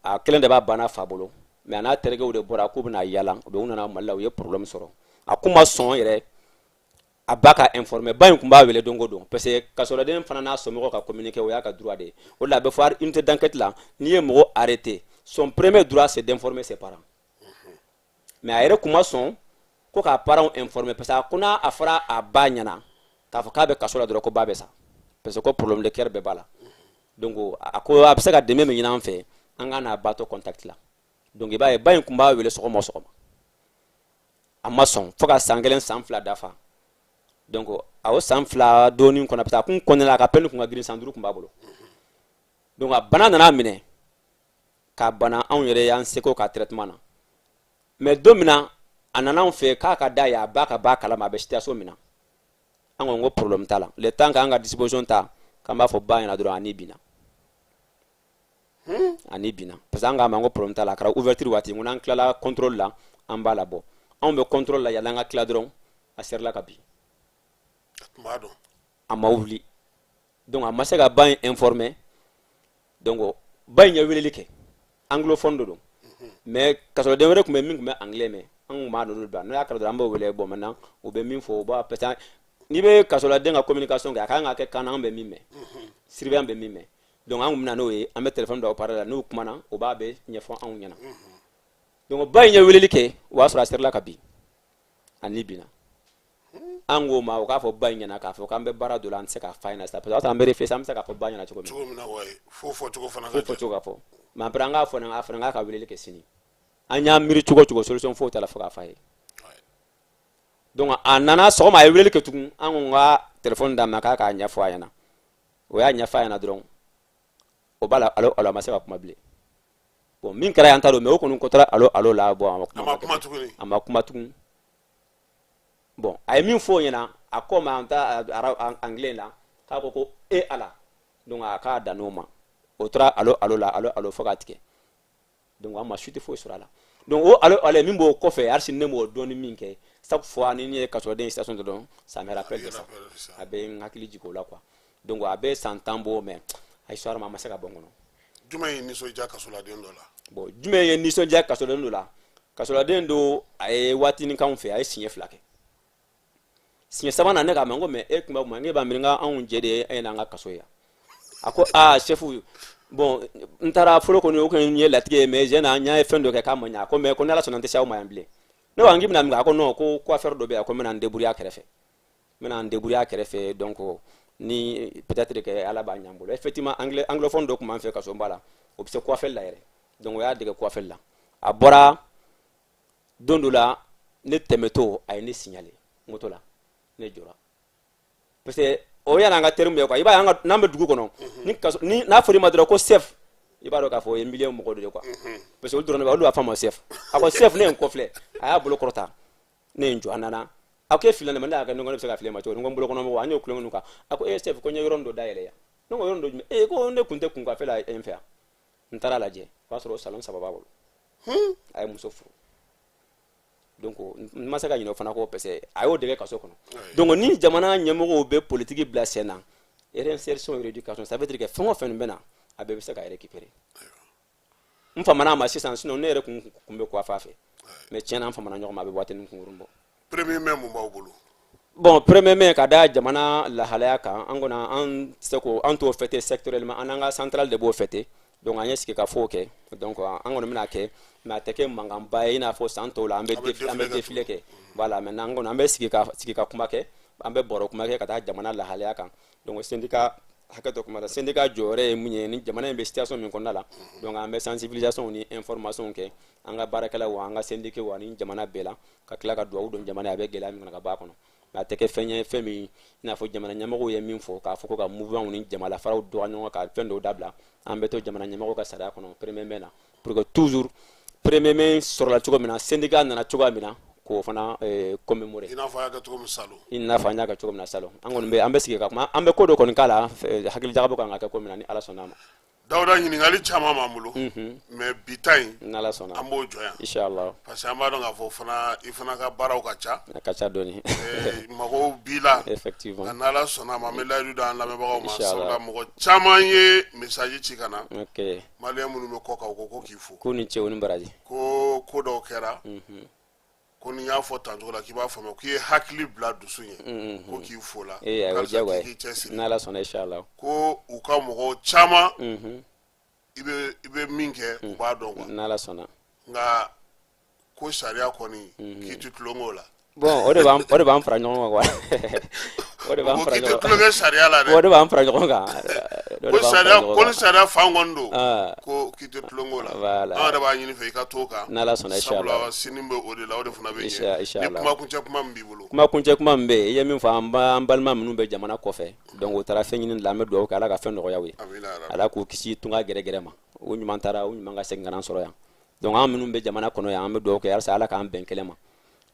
a kelen de b'a banna fa bolo, mais a n'a terikɛw de bɔra k'u bɛna yala. U nana Mali la, u ye problème sɔrɔ. A kun ma sɔn yɛrɛ a ba ka informer. Ba in kun b'a wele don o don, parce que kasoladen fana n'a somɔgɔw ka communiquer, o y'a ka droit de ye. O de la a bɛ fɔ unité d'enquête la, n'i ye mɔgɔ arrêté, son premier droit, c'est d'informer ses parents. Mais a yɛrɛ kun ma sɔn ko k'a parents informer, parce que a ko n'a a fɔra a ba ɲɛna k'a fɔ k'a bɛ kaso la dɔrɔn, ko ba bɛ sa, parce que ko problème de cœur bɛɛ b'a la. Donc a ko a bɛ se ka dɛmɛ min ɲini an fɛ, an ka n'a ba to contact la. Donc i b'a ye, ba in kun b'a wele sɔgɔma o sɔgɔma. A ma sɔn fo ka san kelen, san 2 dafa. Donc a o san 2 dɔɔnin kɔnɔ, parce que a kun kɔnɛla, a ka peine kun ka girin, san 5 kun b'a bolo. Donc a bana nana minɛ k'a bana, anw yɛrɛ y'an seko ka traitement na. Mais don min na a nana anw fɛ k'a ka da ye, a ba ka ba kalama a bɛ situation min na, an ko problème t'a la. Le temps k'an ka disposition ta k'an b'a fɔ ba ɲɛna dɔrɔn, a ni binna, a ni binna, parce que an k'a ma ko problème t'a la. A kɛra ouverture waati, n ko n'an tilala contrôle la, an b'a labɔ. Anw bɛ contrôle la, yanni an ka tila dɔrɔn, a serila ka bin. A ma wuli. Donc a ma se ka ba in informer. Donc ba in ye weleli kɛ, anglophone de don, mais kasɔrɔden wɛrɛ tun bɛ min tun bɛ anglais mɛn, an kun b'a n'olu bila. N'o y'a kɛra dɔrɔn, an b'o wele. Bon, maintenant u bɛ min fɔ, u b'a, parce que n'i bɛ kasɔrɔladen ka communication kɛ, a kan ka kɛ kan na an bɛ min mɛn, surveillant bɛ min mɛn. Donc an kun bɛ na n'o ye, an bɛ téléphone bila haut-parleur la, n'u kumana, u b'a bɛɛ ɲɛfɔ anw ɲɛna. Donc ba in ye weleli kɛ, o y'a sɔrɔ a serila ka bin, a ni binna. An k'o ma, o k'a fɔ ba in ɲɛna k'a fɔ k'an bɛ baara dɔ la, an tɛ se k'a f'a ɲɛna sisan, parce que o y'a sɔrɔ an bɛ réfléchir, an bɛ se k'a fɔ ba ɲɛna cogo min. Cogo min na, wayi, fo fɔcogo fana fo ka fɔ cogo ka fɔ. Mais après, an k'a fɔ, a fana k'a ka weleli kɛ sini. An y'a miiri cogo o cogo, solution foyi t'a la fo k'a f'a ye. Donc a nana sɔgɔma, a ye weleli kɛ tugun. An ko n ka téléphone d'a ma k'a k'a ɲɛfɔ a ɲɛna. O y'a ɲɛfɔ a ɲɛna dɔrɔn, o b'a la, allo allo, a ma se ka kuma bilen. Bon, min kɛra yan, t'a dɔn, mais o kɔni ko taara allo allo la. Bon, a ma A ma kuma tuguni. A ma kuma tugun. Bon, a ye min fɔ o ɲɛna, a ko ma, an ta anglais la, k'a ko ko e ala. Donc a k'a dan n'o ma. O tora allo allo la, allo allo, fo k'a tigɛ. Donc an ma suite foyi sɔrɔ a la. Donc o allo allo min b'o kɔfɛ, hali sini ne m'o dɔɔni min kɛ. Chaque fois ni ne ye kasoden situation dɔ dɔn, ça me rappelle de ça, a bɛ n hakili jigin o la quoi. Donc a bɛ san 10 bɔ, mais a histoire ma, a ma se ka bɔ n kɔnɔ. Jumɛn ye nisɔndiya kasoladen dɔ la? Bon, jumɛn ye nisɔndiya kasoden dɔ la? Kasoladen dɔ, a ye waatinin k'anw fɛ, a ye siɲɛ 2 kɛ. Siɲɛ sabanan, ne k'a ma, n ko mais e tun b'a kuma, ne b'a miiri n ka anw jɛ de ye e n'an ka kaso ye yan. A ko aa chef, bon, n taara fɔlɔ kɔni, o kɔni ye latigɛ ye, mais jeune, n y'a ye fɛn dɔ kɛ k'a ma ɲɛ. A ko mais ko ni Ala sɔnna, n tɛ se aw ma yan bilen. Ne ko k'i bɛna min kɛ? A ko non, ko coiffeur dɔ bɛ yan, ko n bɛna n débrouiller a kɛrɛfɛ, n bɛna n débrouiller a kɛrɛfɛ. Donc ni peut-être que Ala b'a ɲɛ n bolo. Effectivement, anglais, anglophone dɔ tun b'an fɛ kasoba la, o bɛ se coiffeur la yɛrɛ. Donc o y'a dege coiffeur la. A bɔra don dɔ la, ne tɛmɛtɔ, a ye ne signaler moto la, ne jɔra, parce que o y'an ka terme ye quoi. I b'a ye, an ka n'an bɛ dugu kɔnɔ, ni kaso ni n'a fɔra i ma dɔrɔn ko chef, i b'a dɔn k'a fɔ o ye milieu mɔgɔ dɔ de quoi, parce que olu dɔrɔn de b'a, olu b'a fɔ a ma chef. A ko chef, ne ye n kɔfilɛ, a y'a bolo kɔrɔta, ne ye n jɔ. A nana, a ko e filila ne ma. Ne y'a kɛ, ne ko ne bɛ se ka fili e ma cogo di? N ko n bolo kɔnɔ mɔgɔ, an y'o kulonkɛ kan. A ko e chef, ko n ye yɔrɔ dɔ dayɛlɛ yan. Ne ko yɔrɔ dɔ jumɛn? E ko ne kun tɛ kun kafe la n fɛ yan. N taara lajɛ, o y'a sɔrɔ o salon 3 b'a bolo, a ye muso furu. Donc n ma se ka ɲinɛ o fana kɔ, parce que a y'o dege kaso kɔnɔ. Donc ni jamana ɲɛmɔgɔw bɛ politique bila sen na, réinsertion et rééducation, ça veut dire que fɛn o fɛn bɛ na, a bɛɛ bɛ se ka récupérer. N famana a ma sisan, sinon ne yɛrɛ kun bɛ coiffer a fɛ, mais tiɲɛna, n famana ɲɔgɔn ma, a bɛ waatinin kunkurun bɔ. 1er mai, mun b'aw bolo? Bon, 1er mai, ka da jamana lahalaya kan, an kɔni an tɛ se ko an t'o fêter sectoriellement, an n'an ka centrale de b'o fêter. Donc an ye sigi ka fɔ kɛ. Donc an kɔni bɛna kɛ, mais a tɛ kɛ mankanba ye i n'a fɔ san tɔw la, an bɛ an bɛ défilé kɛ. Voilà, maintenant an kɔni an bɛ sigi ka kuma kɛ, an bɛ baro kuma kɛ ka taa jamana lahalaya kan. Donc syndicat, hakɛ to kuma la, syndicat jɔyɔrɔ ye mun ye ni jamana in bɛ situation min kɔnɔna la? Donc an bɛ sensibilisation ni information kɛ an ka baarakɛlaw, an ka syndicat ani jamana bɛɛ la, ka tila ka dugawu don jamana ye, a bɛ gɛlɛya min kɔnɔ ka bɔ a kɔnɔ. Mais a tɛ kɛ fɛn ye, fɛn min i n'a fɔ jamana ɲɛmɔgɔw ye min fɔ, k'a fɔ ko ka mouvement ni jamalafaraw dɔgɔ ɲɔgɔn ka fɛn dɔw dabila. An bɛ to jamana ɲɛmɔgɔw ka sariya kɔnɔ 1er mai na, pour que toujours 1er mai sɔrɔla cogo min na, syndicat nana cogoya min na, k'o fana commémorer. I n'a fɔ a y'a kɛ cogo min salon. I n'a fɔ an y'a kɛ cogo min na salon. An kɔni bɛ, an bɛ sigi ka kuma, an bɛ ko dɔ kɔni k'a la, hakili jagabɔ kan ka kɛ ko min na, ni Ala sɔnna a ma. Dawuda, ɲininkali caman b'an bolo, mais bi ta in, n'Ala sɔnna, an b'o jɔ yan. Inshallah. Parce que an b'a dɔn k'a fɔ fana, i fana ka baaraw ka ca. A ka ca dɔɔni. Magow b'i la. Effectivement. Nka n'Ala sɔnna a ma, an bɛ layidu d'an lamɛnbagaw ma. Inshallah. Sabula mɔgɔ caman ye message ci ka na. Ok. Malien minnu bɛ kɔ kan, u ko ko k'i fo. K'u ni ce, u ni baraji. Ko ko dɔw kɛra ko ni y'a fɔ tancogo la k'i b'a faamuya, k'i ye hakili bila dusu ɲɛ, ko k'i fo la. Ee, ayiwa. Halisa Diyagoya. k'i k'i cɛsiri. N'Ala sɔnna, inshallah. Ko u ka mɔgɔw caman, i bɛ min kɛ, u b'a dɔn quoi. N'Ala sɔnna. Nka ko sariya kɔni, k'i ti tulonkɛ o la. Bon, o de b'an fara ɲɔgɔn kan quoi, o de b'an ko fara k'i tɛ ɲɔgɔn tulonkɛ sariya la o dɛ. de b'an fara ɲɔgɔn kan, o de ko b'an fara sariya ɲɔgɔn ko ni kan. sariya fan kɔni don, Ah. ko k'i tɛ tulonkɛ o la. Voilà. An yɛrɛ b'a ɲini fɛ i ka t'o kan. N'Ala sɔnna, Sabula inshallah. sini bɛ o de la, o de fana bɛ ɲɛ. Inshallah. Ni kuma kuncɛ kuma min b'i bolo? Kuma kuncɛ kuma min bɛ yen, i ye min fɔ, an balima minnu bɛ jamana kɔfɛ, donc u taara fɛn ɲini la, an bɛ dugawu kɛ, Ala ka fɛn nɔgɔya u ye. Amina yarabi. Ala k'u kisi tunga gɛrɛgɛrɛ ma. U ɲuman taara, u ɲuman ka segin ka na an sɔrɔ yan. Donc an minnu bɛ jamana kɔnɔ yan, an bɛ dugawu kɛ halisa, Ala k'an bɛn kɛlɛ ma.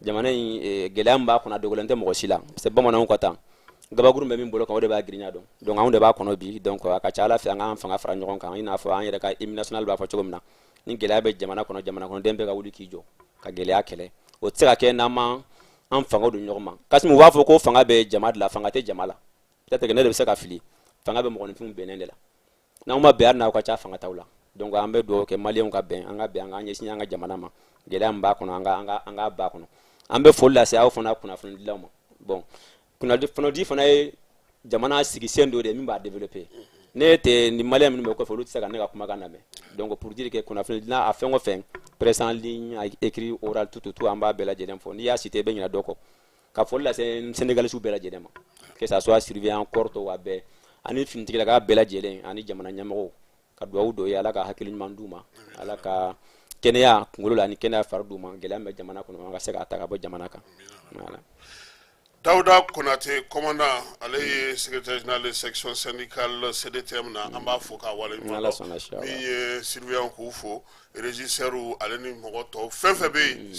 Jamana in, gɛlɛya min b'a kɔnɔ, a dogolen tɛ mɔgɔ si la, parce que bamananw ka tan, gabakuru bɛ min bolo kan, o de b'a girinya dɔn. Donc anw de b'a kɔnɔ bi. Donc a ka ca Ala fɛ, an k'an fanga fara ɲɔgɔn kan, i n'a fɔ an yɛrɛ ka hymne national b'a fɔ cogo min na, ni gɛlɛya bɛ jamana kɔnɔ, jamana kɔnɔden bɛɛ ka wuli k'i jɔ ka gɛlɛya kɛlɛ. O tɛ se ka kɛ n'an ma an fanga don ɲɔgɔn ma. Kasimi, u b'a fɔ ko fanga bɛ jama de la, fanga tɛ jama la. Peut-être que ne de bɛ se ka fili, fanga bɛ mɔgɔninfinw bɛnnen de la. N'aw ma bɛn, hali n'aw ka ca, fanga t'aw la. Donc an bɛ dugawu kɛ, maliyɛnw ka bɛn, an ka bɛn, an k'an ɲɛsin an ka jamana ma. Gɛlɛya min b'a kɔnɔ, an ka b'a kɔnɔ. An bɛ foli lase aw fana kunnafonidilaw ma. Bon, kunnafoni fana ye jamana sigi sen dɔ de ye min b'a développer. Ne tɛ ni malien minnu bɛ kɔfɛ, olu tɛ se ka ne ka kumakan lamɛn. Donc pour dire que kunnafoni n'a a fɛn o fɛn, presse en ligne, écrit, oral, tout tout tout, an b'a bɛɛ lajɛlen fɔ. N'i y'a cité, i bɛ ɲinɛ dɔ kɔ. Ka foli lase Sénégalais bɛɛ lajɛlen ma, que ça soit surveillant, corps tɔw, a bɛɛ, ani finitigilaka bɛɛ lajɛlen, ani jamana ɲɛmɔgɔw, ka dugawu dɔ ye, Ala ka hakili ɲuman d'u ma, Ala ka kɛnɛya kunkolo la ani kɛnɛya fari d'u ma. Gɛlɛya min bɛ jamana kɔnɔ, an ka se k'a ta ka bɔ jamana kan. Voilà. Dawuda Konate, commandant, ale ye secrétaire général de section syndicale CDTM na. An b'a fo k'a waleɲuman Ala dɔn. sɔnna, inchallah. Min ye surveillant, k'u fo, régisseur, ale ni mɔgɔ tɔw fɛn fɛn bɛ yen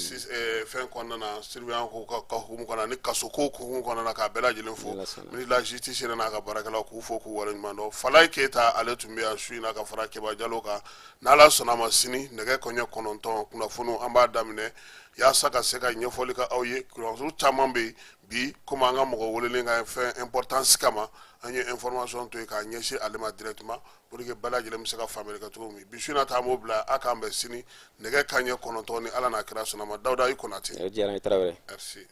fɛn kɔnɔna na, surveillant ko ka hukumu kɔnɔna ni kaso ko hukumu kɔnɔna na, k'a bɛɛ lajɛlen fo. Ala sɔnna. Ministre de la Justice yɛrɛ n'a ka baarakɛlaw, k'u fo k'u waleɲuman dɔn. Falaye Keyita, ale tun bɛ yan su in na ka fara Keba Jalo kan. N'Ala sɔnna ma, sini nɛgɛ kɔɲɛ 9, kunnafoniw an b'a daminɛ yaasa ka se ka ɲɛfɔli kɛ aw ye. Kunnafoni caman bɛ yen bi, komi an ka mɔgɔ welelen ka fɛn importance kama, an ye information to yen k'a ɲɛsin ale ma directement pour que bɛɛ lajɛlen bɛ se ka faamuyali kɛ cogo min. Bi su in na ta, an b'o bila a k'an bɛn sini nɛgɛ kanɲɛ 9, ni Ala n'a kira sɔnna ma. Dawuda, i Konate. O diyara n ye, Tarawele. Merci.